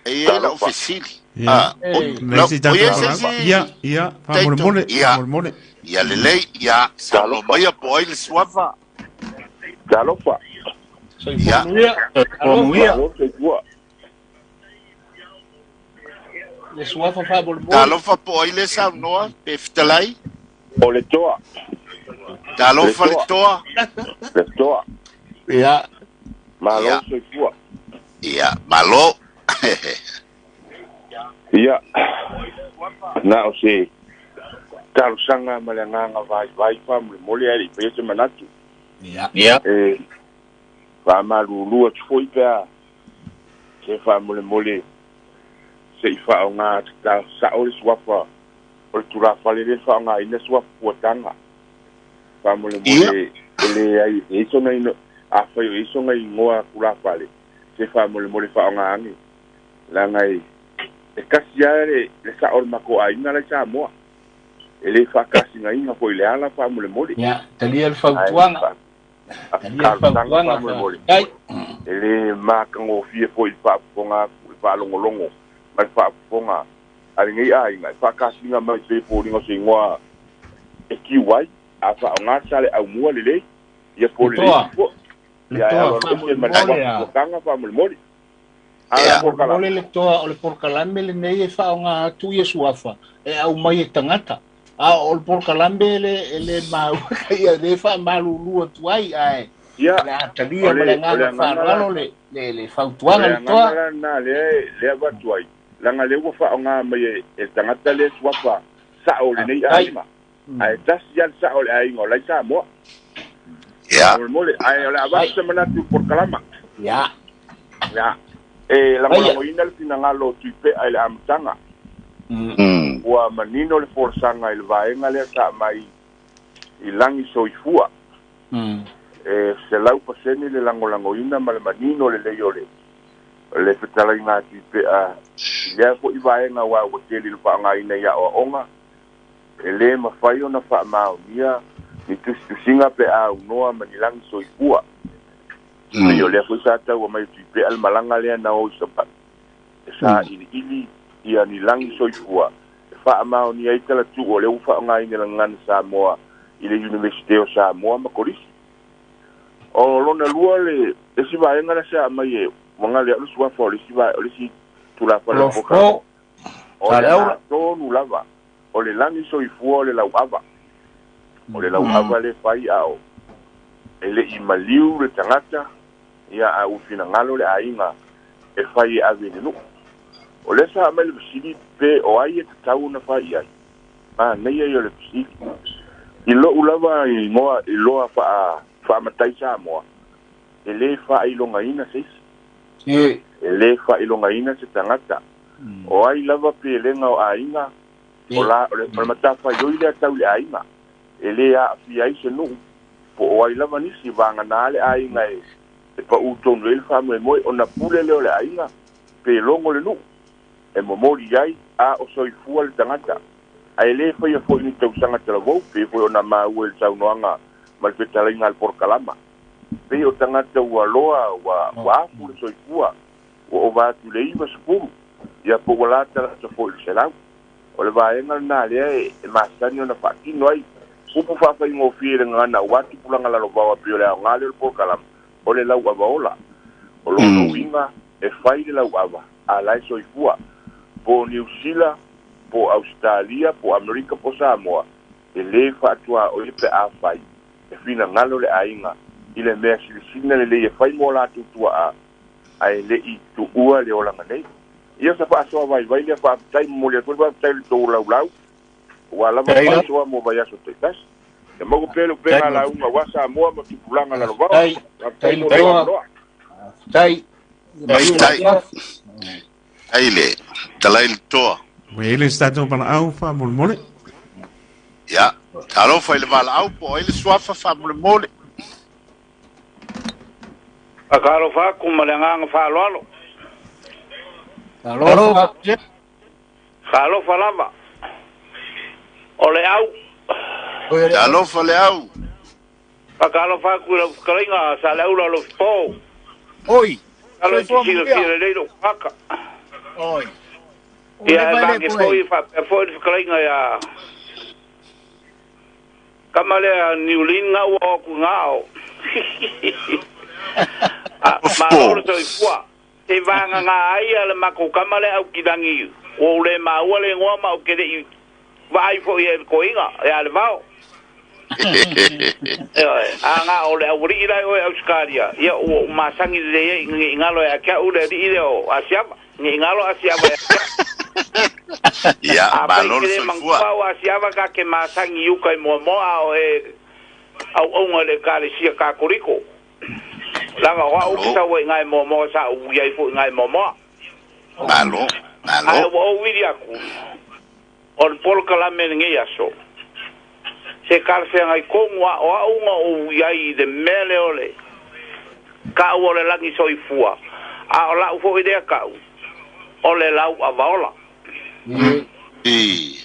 e iai la'u Talofa. fesili. Ia. A o E. Le lau isi o tatou iai se folau. isi Ia, ia, taito fa'amolemole, ia fa'amolemole. ia lelei ia saunoa Talofa. maia po o ai le suafa. Talofa. Soifua Ia. manuia. Soifua Alofa. manuia. Malo soifua. Le suafa fa'amolemole. Talofa po o ai le saunoa pe fetalai. O le toa. Le Talofa le toa. toa. Le toa. Ia. Malo Ia. soifua. Ia malo. Ia. Na o se talosaga ma le agaga vaivai faamolemole ae le'i faia se manatu. Ia. Ia. E faamalulu atu foi pe a se faamolemole se'i faaogā tata sa'o le suafa o le tulafale lea le faaaogāina suafa fuataga Ia. faamolemole e leai e i sona ino afai o i sona igoa tulafale se faamolemole faaogā age leaga e e kasi a le le sa'o o le matou aiga lai Samoa e lē faakasigaina foi i le ala faamolemole Ia, talia le ae fautuaga. Talia le talosaga fautuaga faamolemole fa'afetai. e lē makagofie foi i le faafofoga atu le faalogologo ma le faafofoga a lenei aiga e faakasiga mai pe foliga o se igoa e kiu ai a faaogā sa le aumua lelei ia po Le lelei toa. fua Le ia e toa aloalo ese ma le fa'amolemole a. suafa fuataga faamolemole a Ia. la polokalame Fa'amolemole le toa o le polokalame lenei e fa'aaogā atu ia suafa e aumai e tagata. A o le polokalame le e le maua ia le fa'amalulu atu ai ae ia o le a o talia ma le le o le agaga agaga la fa'aloalo le le le o fautuaga le le toa. agaga la lena lea lea avatu ai laga lea ua faaogā mai e e le tagata lea suafa sa'o o lenei Fa'afetai. aiga ae tasi a le sa'o o le aiga o lai Samoa Ia. faamolemole ae o le avatu Ai. se manatu i le polokalama. Ia. Ia e Aia. lagolagoina le finagalo o Tuipe'a i le amataga ua manino le folasaga i le vaega lea sa mai i lagi soifua e 100% le lagolagoina ma le manino lelei o le le fetalaiga a Tuipe'a i lea fo'i vaega uā ua tele i le faaaogāina i a'oa'oga e lē mafai ona faamaonia ni tusitusiga pe a aunoa ma ni lagi soifua. Pei o lea foi sa taua mai o Tuipe'a le malaga lea na o i Sava'i. E saʻiliʻili ia ni lagi soifua e faamaonia ai talatuʻu o lea ua faaaogāina le gagana Samoa i le Iunivesite o Samoa ma Kolisi. O lona lua le isi vaega lea sa aumai e ua gale a'u le suafa o le isi o le isi Tulafono o o le agatonu lava o le lagi soifua o le lauava. O le lauava le fai a o e le'i maliu le tagata ia a ua finagalo le aiga e fai e ave i le nu'u. O lea sa aumai le fesili pe o ai e tatau ona fai i ai. Manaia ia o le fesili. I lo'u lava igoa iloa faamatai Samoa, e lē faailogaina se isi. E lē faailogaina se tagata. O ai lava pelega o aiga, o la o le matafaioi lea tau i le aiga. E lē aafia ai se nu'u po o ai lava nisi vaganā le aiga e paʻū tonu ai le faamoemoe ona pule lea o le aiga pe logo le nu'u e momoli ai a o soifua le tagata. Ae lē faia fo'i ni tausaga talavou pei foi ona maua i le saunoaga ma le fetalaiga a le polokalama. Pei o tagata ua loa ua afu le soifua ua ova atu i le 90 ia po ua latalata foi i le 100. O le vaega lenā lea e masani ona faatino ai upu faafaigofie i le gagana auā tupulaga lalovaoa e pei o le aogā lea o le polokalama o le lauava ola. O lona uiga e fai le lauava a la e soifua po o Niu Sila po o Ausetalia po o Amerika po o Samoa e lē faatuaoia pe afai e finagalo le aiga i le mea silisili ona lelei e fai mo latou tua'a ae le'i tu'ua le olaga nei. Ia sa faasoa vaivai lea faafetai momoli atu ai le faafetai i le tou laulau ua lava faasoa mo vaiaso taitasi. Ia maua pea le upega lauga aua Samoa ma tupulaga lalovaoa. Faafetai mo lou avanoa. Faafetai. Faafetai. Ai le talai le toa. Ua i ai le isi tatou valaau faamolemole. Ia, talofa i le valaau po o ai le suafa faamolemole. Faatalofa atu ma le agaga faaaloalo. Talofa. Talofa lava. O le au. Talofa le au. Faatalofa atu i lau fetalaiga Saleaula Alofipo. Oi. Alo e te silafia lelei lou tagata. Oi. Ia e mange foi faapea foi le fetalaiga ia tama lea Niulin nga ua o atu i o. Malo le soifua. Se vagana ai a le matou tama lea Aukilagi ua ou le maua le igoa ma ou te le i vaai foi i ai i le toeaina ia Levao. Ioe, a na o le aualii la e oe Ausetalia, ia ua ou masani lelei ai ina ne i galo ia te au le alii lea o Asiava, ne i galo Asiava ia te au. Ia, Afai malo e te le le soifua. manutua o Asiava ta te masani i uka i Moamoa a o e auauna i le Ekalesia Katoliko. Leaga o au ou te Malo, sau ai i ina i Moamoa sa ou ui ai foi i ina i Moamoa. malo, Ae malo. ua ou vili atu, o le polokalame i lenei aso, se talafeagai tonu a o au na ou i ai i le mea lea o le ta'u o le lagi soifua, a o la'u foi lea ta'u, o le lauavaola. I.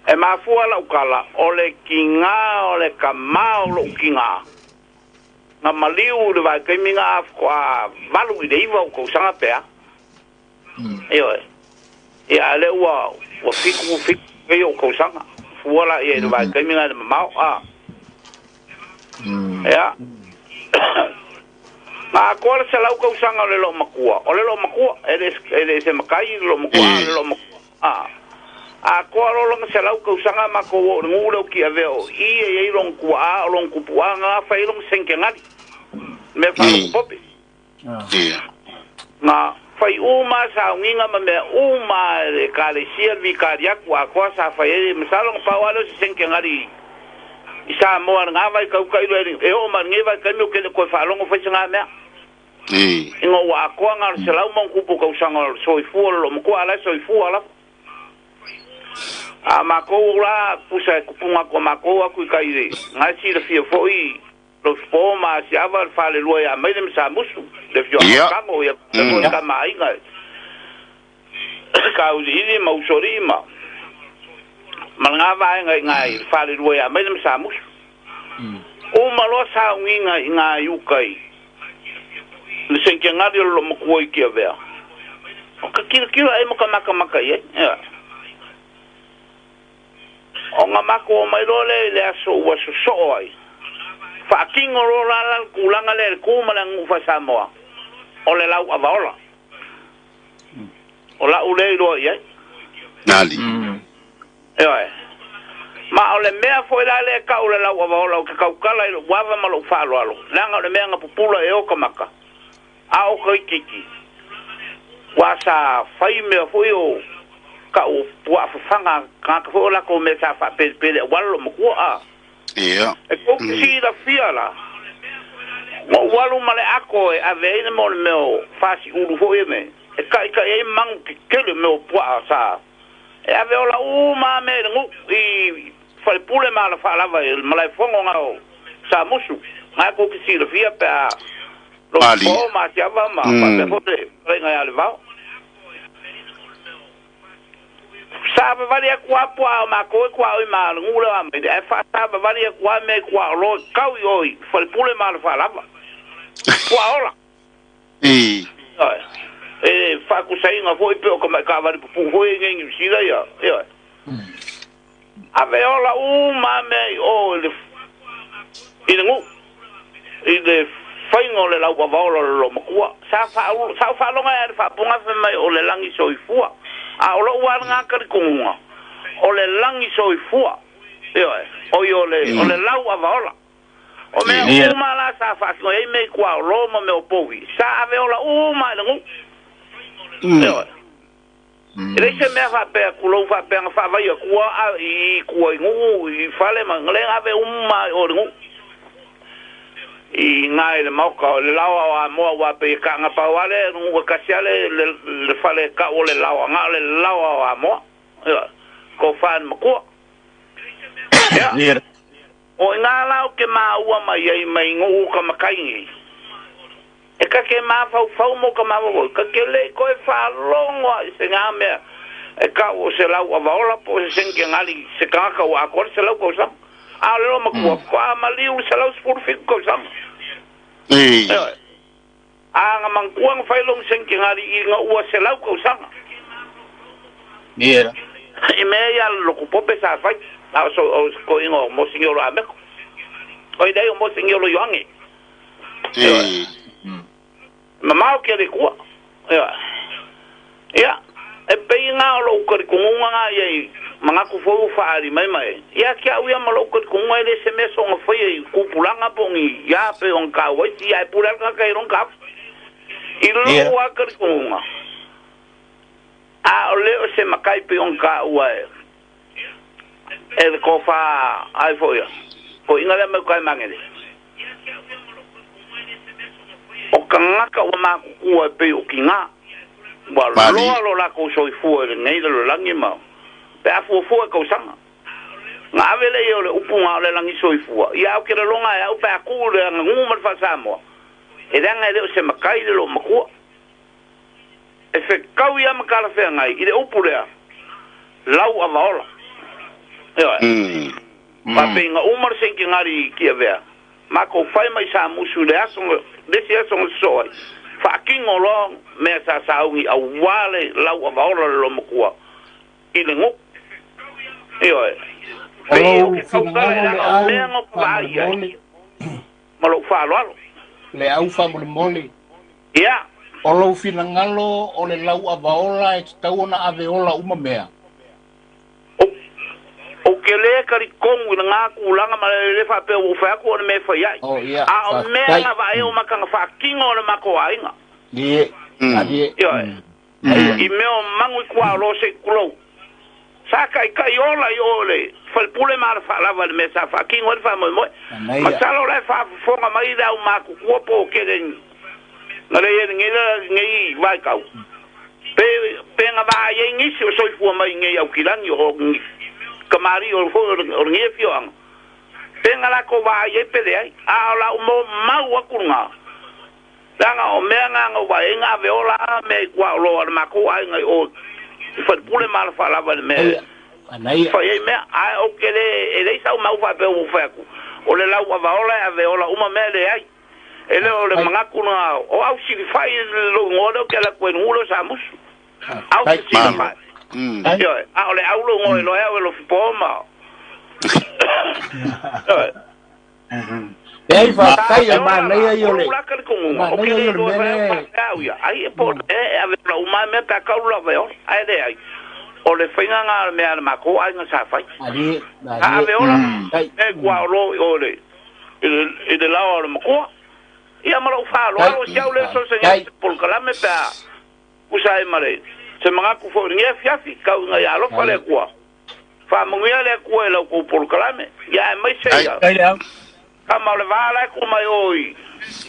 E mafua la'u tala, o le tigā o le tamā o lo'u tigā, na maliu i le vaitaimi na a 8 i le 9 ou tausaga pe a. Ioe. Ia a lea ua ua 7 7 nei ou tausaga. Fua laia i le vaitaimi na i le mamao a. Ia. Na atoa le 100 tausaga o le loomatua, o le loomatua, e le e le se matai le loomatua, a o le loomatua. A. Atoa loa lona 100 tausaga matou oo i le nuu lea o Tiavea o i e i ai lona tuaa o lona tupuaga na fai ai lona senkenali, mea faalotopope. Na fai uma lava sauniga ma mea uma a le Ekalesia le Vikariatu atoa sa fai ai, masalo na pau lava lea o se senkenali i Samoa i lena vaitau tailo e oo mai i lenei vaitaimi ou te le toe faalogo fai se na mea. Ina ua atoa na o le 100+ tausaga o le soifua o le loomatua a o la e soifua lava. A matou la pusa e tupuga atu a matou atu i tai i le na e silafia foi Lofipo ma Asiava le falelua ia Maile ma Samusu, le afioaga o Tago ia faapea foi le tama aiga i Tauiliili ma Usoalii ma ma lena vaega i ina i le falelua ia Maile ma Samusu. Uma loa sauniga i ina i uka i le senkenali o le loomatua i Tiavea. O ka kilokilo ai mo ka makamaka i ai. Ioe. O nga makou omai loa lea i le aso ua sosoo ai. Faatino loa la la le tulaga lea i le tu ma le aganuu faa-Samoa, o le lauavaola. O la'u lea iloa i ai. Nali. Ioe. Ma o le mea foi la lea e tau o le lauavaola ou te tautala i lo'u ava ma lo'u faaaloalo, leaga o le mea na pupula e o ka maka, a o ka itiiti, ua sa fai mea foi o ka'u puaa fafaga tagata foi o latou mea sa faapelepele auala lou matua a. Ia. E tou te silafia la, na ou alu ma le ato e ave ai le mea o le mea o fasiulu foi e mea, e taʻitaʻi ai manu tetele mea o puaa sa e ave ola uma a mea i le nuu i falepule ma alafaalava i le malaefono na o Samusu. Na tou te silafia pe a lou Pali. po ma Asiava ma faapea foi le fetalaiga ia Levao. Savavali atu lava puaa o matou e tuaoi ma le nuu lea o Amaile, ae faasavavali atu lava mea i tuaolo e tau i o i falepule ma alafaalava. Puaa ola. I. Ioe. E faatusaina foi pe o tamai taavale pupuu foi ia i nei Niu Sila ia. Ioe. Ave ola uma mea i o i le i le nuu i le faiga o le lauavaola o le loomatua. Sa faaulu sa ou faalogo ai lava i le faapoga fai mai o le lagi soifua. A o lou lava lena talitonuga o le lagi soifua. Ioe. Oi o le o le lauavaola. O mea uma la sa faatino ai mea i tuaolo ma mea o povi, sa ave ola uma i le nuu. Ioe. E leai se mea faapea tulou faapea na faavai atua a i tua i nuu i fale ma le ave uma i o i le nuu. I ina i le maota o le laoa o Amoa aua pei e taga pau lava le nuu e tasi lava le le fale e tau o le laoa na o le laoa o Amoa. Ioe. Tofa i le matua. Ia. O ina la ou te maua mai ai mai nuu ka matai nei. E ta te mafaufau mo ka mafaufau, ta te le i toe faalogo i se ga mea e tau o se lauavaola po o se senikenali se tagata ua atoa le 100 tausaga. A o le loomatua, faatoa maliu le 117 tausaga. Ioe. A na manatua na fai lona senikenali ina ua 100 tausaga. I mea ia a le lotu pope sa fai, a o se toeaina o Moseniolo Ameko. Oi leai o Moseniolo Ioane. Ioe. Mamao ke le Atua. Ioe. Ia, e pei na o lou talitonuga na ia i manatu foi ua faaali mai ma e. Ia te au ia ma lou talitonuga e le se mea soona faia i tupulaga po o ni ia pei ona taua ai ia e pule lava le tagata i lona taofi. I lou lava talitonuga, a o le o se matai pei ona taua e e le tofa ai foi ia, toeaina lea mai uta e Magele. O tagata ua matutua e pei o tina, ua loa lo latou soifua i lenei lalolagi ma pe a fuafua i tausaga. Na ave lea ia o le upu na o le lagi soifua, ia au ke laloga e au pe a tuu le aganuu ma le faa-Samoa, e leaga e le o se matai le loomatua. E fetau ia ma talafeagai i le upu lea, lau avaola. Ioe. Faapei na uma le senikenali i Tiavea, matou fai mai Samusu i le aso, le isi aso na sosoo ai, faatino loa mea sa sauni aua le lau avaola o le loomatua i le nuu. Ioe. O Pei ou lou te tautala finagalo leaga le o au mea na ou vaai ai faamolemole. ma lou faaaloalo. Le au faamolemole. Ia. O lou finagalo o le lauavaola e tatau ona ave ola uma mea. Ou te le talitonu i lena tulaga ma le le faapea ua ou fai atu o le mea e fai ai. Oh ia, A o mea faafetai. na vaai o maka na faatino e le matou aiga. Ie, alie. Ioe. I mea o manu i tuaolo se i tulou. Sa taitai ola i o le falepule ma le faalava i le mea sa faatino ai le faamoemoe. Manaia. Masalo o la e faafofoga mai le aumatutua po o kele na le i ai lenei lenei vaitau. Pe pe na vaai ai nisi o soifua mai i nei Aukilani o kamali'i o foi o lenei afioaga. Pe na latou vaai ai pe leai. A o lau moumau atu lena, leaga o mea na na ou vaai ai na ave ola a mea i tuaolo a le matou aiga i o i falepule ma alafaalava i le mea Manaia. e Manaia. fai ai mea. Ae ou te le, e leai sau mau faapea ua ou fai atu, o le lau avaola e ave ola uma mea, leai. E le o le Faafetai. manatu lena, o au silafai lou igoa lea ou te alu atu ai i le nuu lea o Samusu. Au te sila mai. Ioe, a o le au lo ngoi loe au e lofi po ma. Ioe. E faafetai e manaia ia o le Laka le kongunga. O ke manaia ia le o le loa mea fai lea au au ia. Ai e po e ave la uma mea pe kau la ve ai le ai. O le fainga ngā mea le mako ai ngā sa fai. Malie, A malie. ave ola Tai, e kua o lo o le i le lao o le makoa. Ia ma lou faaaloalo si au le Tai. sosegia polokalame pe a usa ai ma le se magaku foʻi legi afiafi kauiga ia alofa le Akua faamanuia le Akua i lau kou polokalame ia ae maise ia Tai le au. kama o le vā lae ku mai o i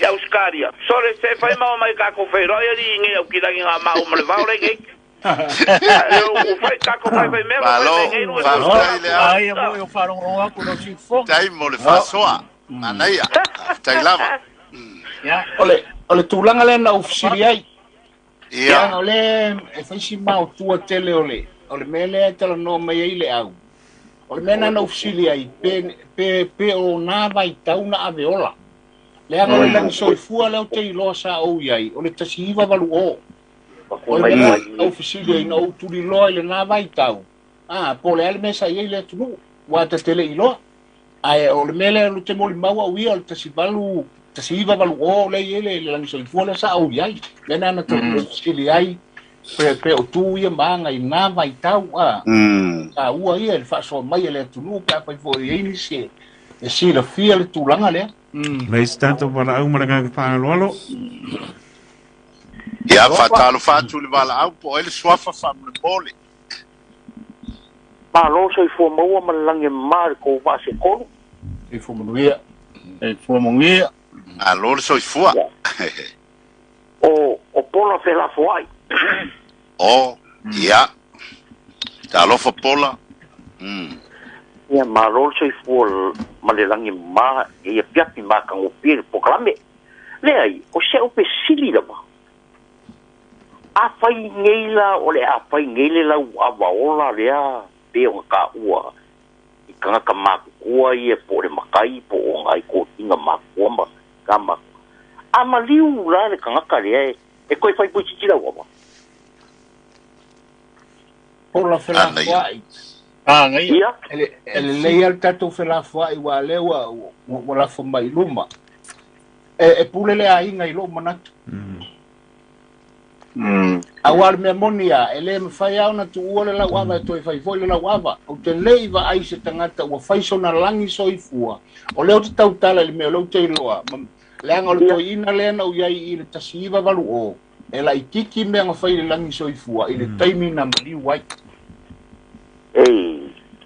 i Australia sole se fai ma o mai kākou feiloai alii i gei aukilagi gā mau ma le vao le gei le u fai kākou faifai mea ma Malo, fai gei lu e faafetai le au. Ai, mo yo wharongo aku no si fo. Tai mo le faasoa. Manaia. Faafetai lava. Ya. O le tulaga lea na ou fesili ai. Ia. Leaga o le e fai si maotua tele o le mea lea e talanoa mai ai le au. O le mea na na ou fesili ai pe o nā vaitau na ave ola. Leaga o le lagi soifua lea o te iloa sa ou i ai, o le 1980. O le mea na ou fesili ai na ou tuliloa i le nā vaitau. Ah, po o le a le mea sa i ai le atunuu, ua tatele iloa. Ae o le mea lea o te molimau au ia o le 18 1980 lea i ai le lagi soifua lea sa ou i ai. Lea na na fesili ai pe o tu ia ma aga i nā vaitau a. Sa ua ia i le faasoa mai e le atunuu pe afai foi i ai nisi e silafia le tulaga lea. Leis tatou valaau ma le agaga faaaloalo. Ia, faatalofa atu le valaau po o ai le suafa faamolemole. Malo soifua maua ma le lagi e mamā le kou vaasetolu. Soifua manuia. E fua manuia. Malo le soifua. O pola felafoai. O, ia. Talofa pola. Ia malo le soifua ma le lagi e mamā e ia piapi makagofie le polokalame. Leai, o seʻu fesili lava. Afai nei la o le afai nei le lau avaola lea pe o kaʻua i tagata makukua ia po o le matai po o nai kotiga makua ma ka makua. A maliu la le tagata lea e toe faipuititi lau ava. Pola felafoai. Ah, ngai. Ia. E lelei a le tatou felafoai ua lea ua lafo mai i luma. E pule le aiga i lou manatu. Auā le mea moni a, e lē mafai a ona tuua le lauava e toe fai foʻi le lauava. Ou te lē i vaai se tagata ua fai sona lagi soifua. O lea ou te tautala i le mea o lea ou te iloa. Leaga o le toeaina lea na ou i ai i le 1980. E laititi mea na fai i le lagi soifua i le taimi na maliu ai.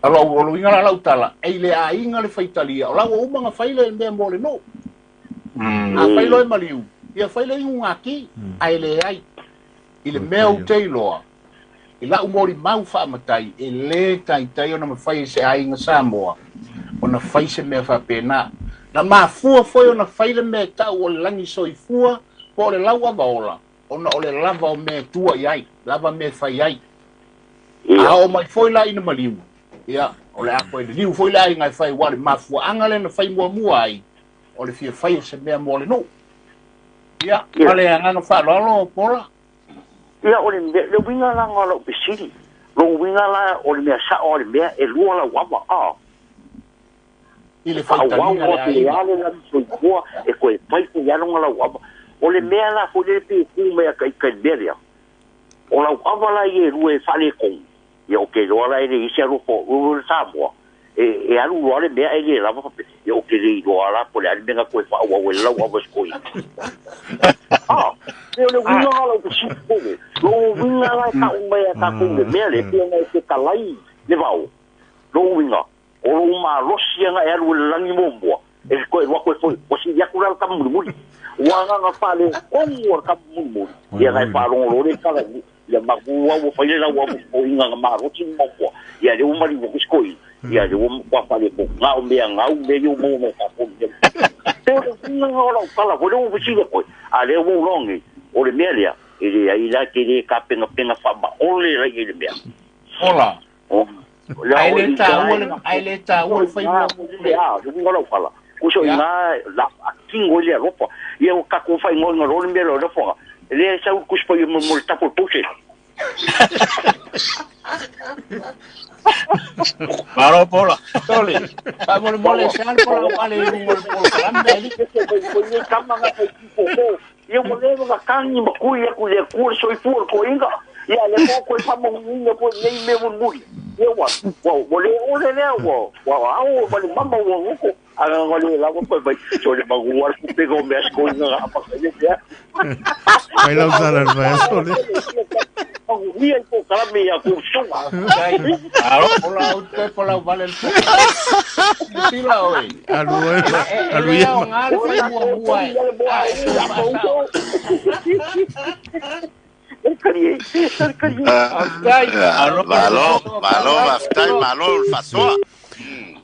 Alo o luiga la lau tala, e i le aiga le faitalia, o lau uma na fai le mea mo le nuu. A fai loa e maliu, ia fai le iugati, ae leai. I le mea ou te iloa, i lau molimau faamatai, e lē taitai ona mafai e se aiga Samoa, ona fai se mea faapena. Na mafua foi ona fai le mea e tau o le lagi soifua, po o le lau avaola, ona o le lava o mea e tua i ai, lava mea e fai ai. A oo mai foi la ina maliu, ia, o le a koe liliu foi le aiga e fai ua le mafuaaga lea na fai muamua ai, o le fia fai o se mea mo le nuu. Ia, ma le agaga faaaloalo Pola. Ia o le le uiga la nga lau fesili. Lou uiga la o le mea saʻo a le mea e lua lau ava a. I le Faaauau faitaliga le o te aiga. ale lagi soifua e toe fai foi aloga lau ava. O le mea la foi lele pe ku mea ka i ka i le mea lea. O lau ava la ia e lua e faaletonu. Ia o ke loa la e le isi alofa o le Samoa. E alu loa le mea e le lava faapea. Ia o ke le iloa la po o le a le mea na toe faaauau e le lau ava se koina. Ah, e o le uiga la lau fesili pole. Lou uiga la e taʻu mai a tatou le mea lea pe ona e fetalai le vao. Lou uiga, o lou malosi aga e alu i le lagi muamua. E toe alu atu e foi, ua sili atu la le kama mulimuli. Ua agaga faaletonu o le kama mulimuli. Ia na e faalogologo le tala ia maku au ua fai le lau au o inga malosi muamua. Ia le ua maliu atu se koina. Ia le ua matua faaletonu. Na o mea gau mea ia ua maua mai tatou le mea. Pe o le uiga o lau tala foi lea ua fesili koe. A lea ua ou loa nei, o le mea lea, e leai la ke lē tapegapegafaamaole lai i le mea. Pola. O le Ae o le i taua ina le ae le taua le fai muamua le. a, le uiga o lau tala. Kuso Ia. ina la atingo i le alofa. Ia o tatou faaigoaina loa le mea lea o le alofaga. E le sau le kusi paia mo le tapu o le puse. Malo pola. Tole. Pa mole mole sal pola wale i runga le polokalame ali. Ko kama nga ko ko. Ia mo le nga kangi ma kui aku le ku le soifua ko inga. Ia le ko ko pa mo ngi ko nei me mo muri. Ia wa wa le o le le wa wa au wa le mama wa ko aga ngo le la ko pa so le ba wa ku pe ko me ko inga apa ka le ya. Vai lá usar as vai sole. Ia ko kala me ya ku suma. Alo pola ute pola vale el Sila oi. Alu alu ia. Malo, malo, vaftai, malo, fasoa.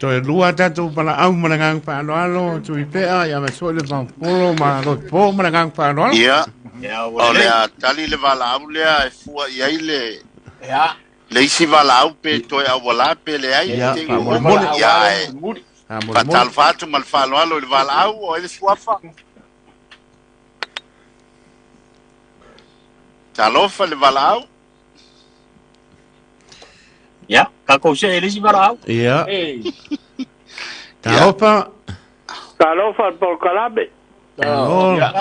Toe lua tātou pala au mana ngang whaaloalo, tui pea, ia me soe le polo ma lo po mana ngang whaaloalo. Ia, o lea tali le wala au lea e fua i ai le... Ia. Le isi wala au pe toe au wala pe le ai. Ia, whamolemole. Ia e. Fatalfa atu ma le whaaloalo i le wala au o ele suafa. Talofa le wala au. Ia, kako se ele si wala au. Ia. Talofa. Talofa polokalame. Ngaua.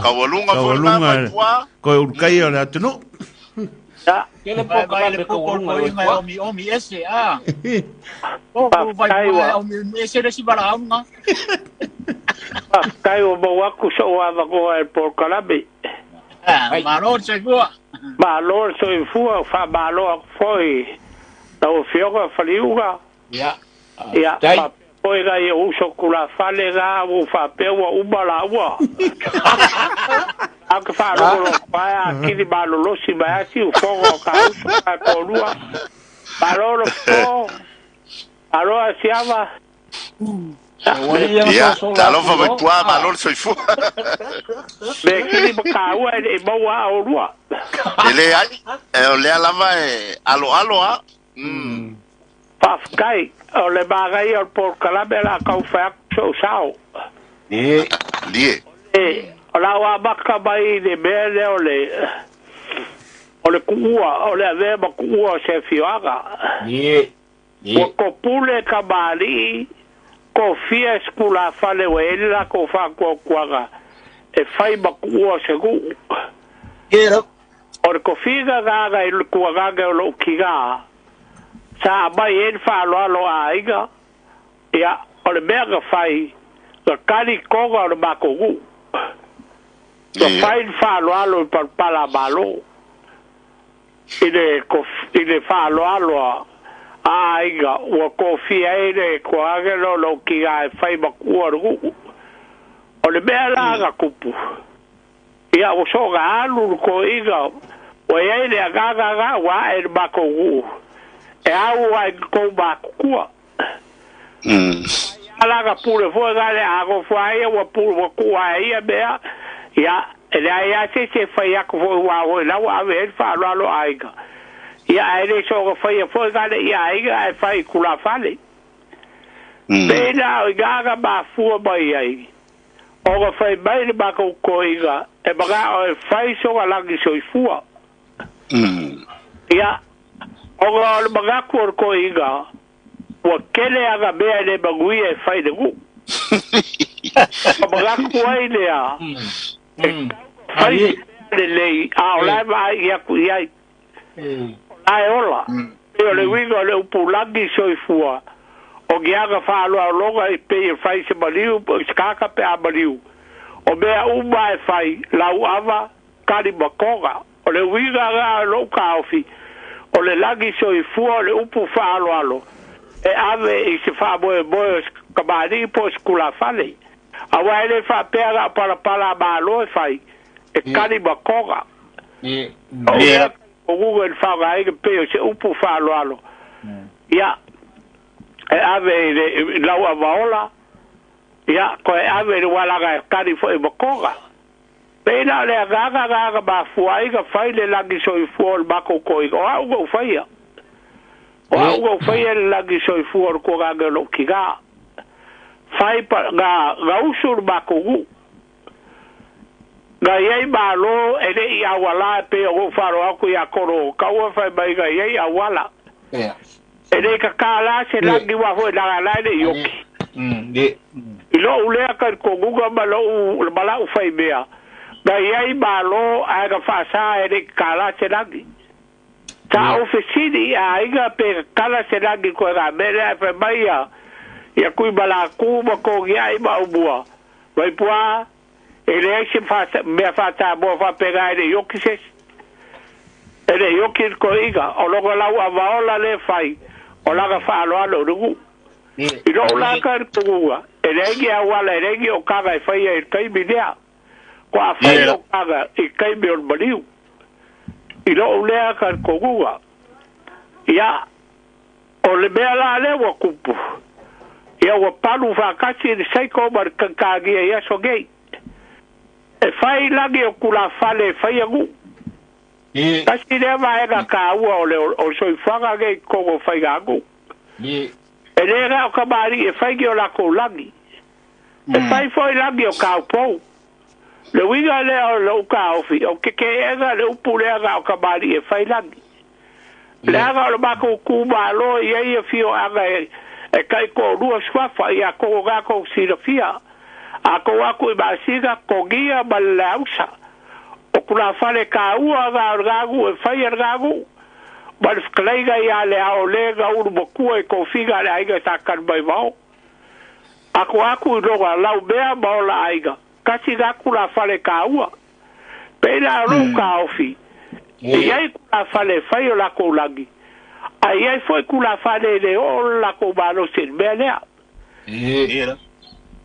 Kawalunga Kawalunga. Koe urukai o le atunu. Ya. Kele polokalame kawalunga. Omi omi ese a. O vai omi ese le si wala au nga. Kai o mawaku so ava ko e polokalame. Malo soifua. Malo soifua fa malo foi. Lau fioga faliuga. Ya. Ya. Poi ga ia uso kula fale ga u fa pewa uma la ua. A ka fa lo pa a kili malo losi ba si u fogo ka uso ka kolua. Malo lo po. Alo asiava. Ya, talofa mai pua malo soifua. Me kili ka ua e maua o lua. Ele ai, e o lea lava e alo alo a. Pafkai, o le magai o polokalame la kau whaak so sao. Ie. Ie. E, o la wa maka mai le mea lea o le kuua, o le avea ma kuua o se fioaga. Ie. Ie. Ua kopule ka maali, ko fia skula fale wa ele la ko whakuakuaga, e whai ma kuua o se kuu. Ie. O le kofiga gaga i le kuagaga o lou kiga, sa mai e whaaloalo a aiga, ia, o le mea ka whai, ka kari konga o le makogu. Ka whai whaaloalo i palpala malo. I le whaaloalo a aiga, ua kofia e le kuagelo lo ki a e whai makua rugu. O le mea la aga kupu. Ia, o so ga alu ko iga, o ia le agaga ga wa e le makogu. E au ai kou makukua. Ala ka pule fo ga le ago fo ai ua pule ua kua ia mea. Ia, e le ai a se se whai aku fo ua hoi lau ave e whaaloalo aiga. Ia, e le so ka whai fo ga le ia aiga e whai kula fale. Pēnā o i gaga mafua mai ai. O ka whai mai le makou koiga, e maka o e whai so ka langi soifua. Ia, o ka o le magaku o le koiga, ua kele aga mea le maguia e whai le gu. O magaku ai lea, e whai le lei, a o lai maa i aku i ai. O lai ola, e o le winga o le upulangi soifua, o ke aga whaaloa longa i pei e whai se maliu, se kaka pe a maliu. O mea uma e whai, lau ava, kari makonga. O le winga ngā lou kaofi, o le langi soifua o le upu whaaloalo. E ave i se whaamoe moe o kamani po se kula fale. A wai le whapea ngā palapala malo e whai, e kari makonga. O mea o guga i whaonga ike pei o se upu whaaloalo. Ia, e ave i le lau avaola, ia, ko e ave i le walaga e kari fo e makonga. Pēnā le agaga gaga mafua ai ka whai le langi soifua o le mako koiga. O au ngau whaia. O au ngau whaia le langi soifua o le kuagaga o lou kiga. Whai pa, ngā usu le mako gu. Na iai malo e le i awala pe o faro aku ia koro kaua fai mai ga iai awala. E le ka kala se lagi wa foi la la le yoki. I lo ulea ka koguga ma lo u mala u fai mea. Na iai malo a ka fasa e le kala se lagi. Ta ofisini a iga pe kala se lagi ko ga mele a fai mai ia. Ia kui mala ku ma ko gia i ma umua. Vai pua e le se mea fata mo fa pega e le yoki se. E le yoki ko iga o logo lau a vaola le fai o laga whaaloalo rugu. I lo laka e kuga e le a wala e le o kaga e fai e kaimi lea. Ko a fai o kaga i kaimi o maliu. I lo lea ka kuga. Ia o le mea la le wa kupu. Ia wa palu whakasi le seiko ma le kankagia ia so gei. E fai lagi o kula fale e fai agu. Kasi lea vaega ka ua o le o soifuaga ge kogo faiga agu. E le rao ka maari e fai ki o lako lagi. E fai foi lagi o kaupou. Le uiga lea o le uka ofi. O ke ke ega le upu lea ga o ka maari e fai lagi. Le aga o le mako kumalo i ei fio aga e kai ko rua suafa i a kogo gako silafia. A ko aku i masiga kogia ma le ausa. O kula fale ka ua ga o gagu e fai al gagu. Ma le whakalaiga ia le ao le ga uru makua e kofiga le aiga sa kan mai vao. Ako aku i loga lau mea ma ola aiga. Kasi ga kula fale ka ua. Peila ro ka ofi. E iai kula fale fai o lako lagi. A iai foi kula fale le o lako malo se mea lea.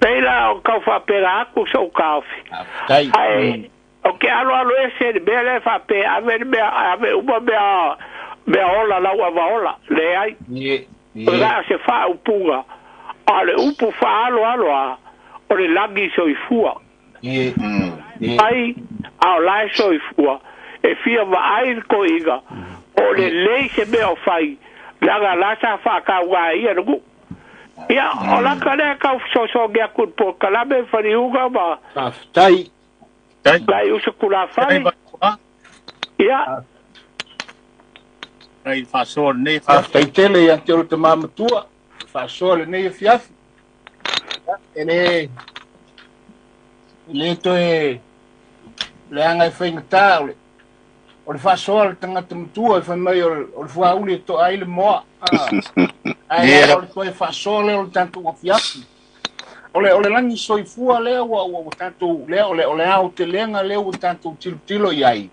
Peila o kau whapera aku so ka ofi. Ai, o ke alo alo e se mea le whape, ave mea, ave uma mea, mea ola lau ava ola, le ai. O se wha upunga, a le upu wha alo alo a, o le lagi soifua. Ai, a o lai soifua, e fia wa ai ko iga, o le lei se mea o whai, laga lasa whakauga ia nuku. Ia, o laka lea kau soso gia kun po kalame whariuga ma. Tai. Lai usa kula whai. Ia. Ai whasoa nei. Tai tele ia te oro te mamatua. Whasoa le nei e fiafi. E le toe le anga e whaingatā o le. O le whasoa le tangata matua e whai mai o le fuauli e toa ai le moa. Ai o le toe whasoa lea o le tantou wa fiafi. O le langi soifua lea ua tantou lea o le ao te lenga lea ua tantou tilotilo i ai.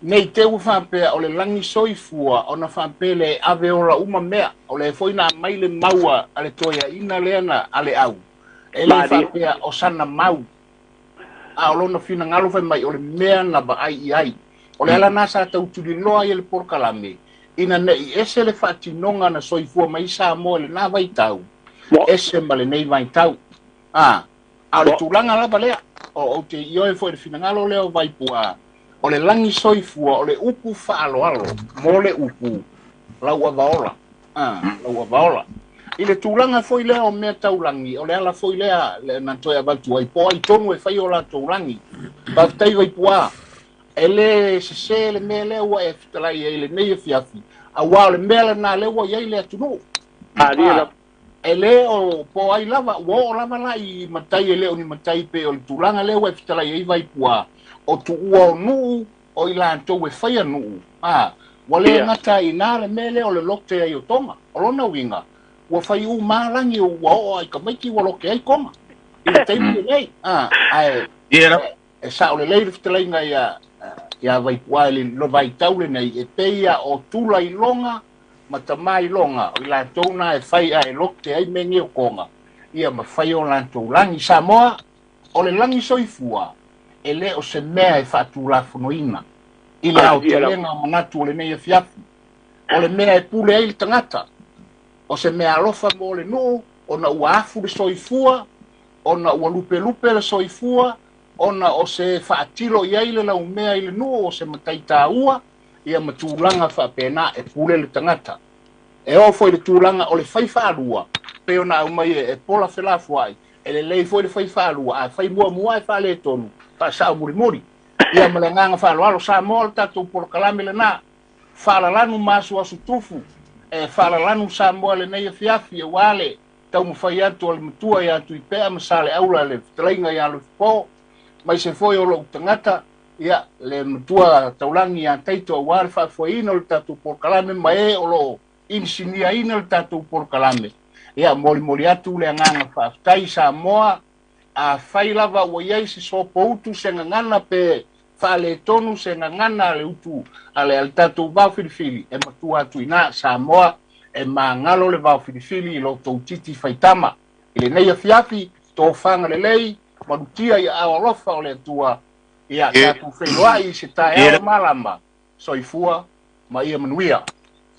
Nei te ua whapea o le langi soifua ona whapea le ave ora uma mea. O le foi na mai le maua a le toea ina lea na a le au. E le whapea o sana mau. A o lona whina ngalo whai mai o le mea na ba ai i ai. O le ala nasa tau tuliloa i le porokalame. Ina nei ese le whaatinonga na soifua mai sa moa le nā vaitau. Ese ma le nei vaitau. A le tūlanga lava lea. O te ioe foi le finangalo lea o vaipua. O le langi soifua, o le upu whaaloalo. Mo le upu. Lau avaola. Lau avaola. I le tūlanga foi lea o mea taulangi. O le ala foi lea le nantoe avatu ai. Po ai tonu e whai o la taulangi. Paftai vaipua. E le se le mea lea ua e fitalai e le nei e fiafi. A wā le mea le nā lea ua iai le atunu. E le o po ai lava, ua o lava la i matai e le o ni matai pe o le tūlanga lea ua e fitalai e i vaipua. O tu ua o nuu, o i lantou e whaia nuu. Ua le ngata i nā le mea lea o le lokte ai o tonga. O lona winga, ua whai u mālangi o ua o ai kamaiti ua loke ai konga. I le taimi nei. Ae, e sa o le lei le fitalai ngai a ia vaipua le lo vaitau le nei e peia o tula i longa ma tamai i longa o i lantou na e whai a e lokte ai mengi o konga ia ma whai o lantou langi Samoa o le langi soifua e le o se mea e whaatulafonoina i le ao te lenga manatu o le nei e fiafi o le mea e pule ai le tangata o se mea alofa mo le nuu ona ua afu le soifua ona ua lupe lupe le soifua ona o se whaatilo i ai le lau mea i le nuu o se matai tāua ia ma tūlanga whaapena e pule le tangata. E o foi le tūlanga o le whai whaalua, pe ona au mai e pola whelafu ai. E lelei foi le fai faalua, a fai muamua e faaletonu, faasao mulimuli. Ia ma le agaga faaaloalo Samoa o le tatou polokalame lena. Faalalanu ma asuasutufu, e faalalanu Samoa i lenei afiafi aua le taumafai atu a le matua ia Tuipea ma Saleaula le fetalaiga ia Lofipo, maise foi o lou tagata, ia, le matua taulagi ia Taito aua le faafoeina o le tatou polokalame ma e o lo o inisiniaina le tatou polokalame. Ia, molimoli atu le agaga faafetai Samoa, afai lava ua i ai se sopoutu, se gagana pe faaletonu se gagana a le utu a le, a le tatou vaofilifili, e matua atu i ina Samoa, e magalo le vaofilifili i lo tou titi faitama. I lenei afiafi, tofaga lelei, malutia i aao alofa o le Atua, ia tatou feiloai i se taeao malama, soifua ma ia manuia.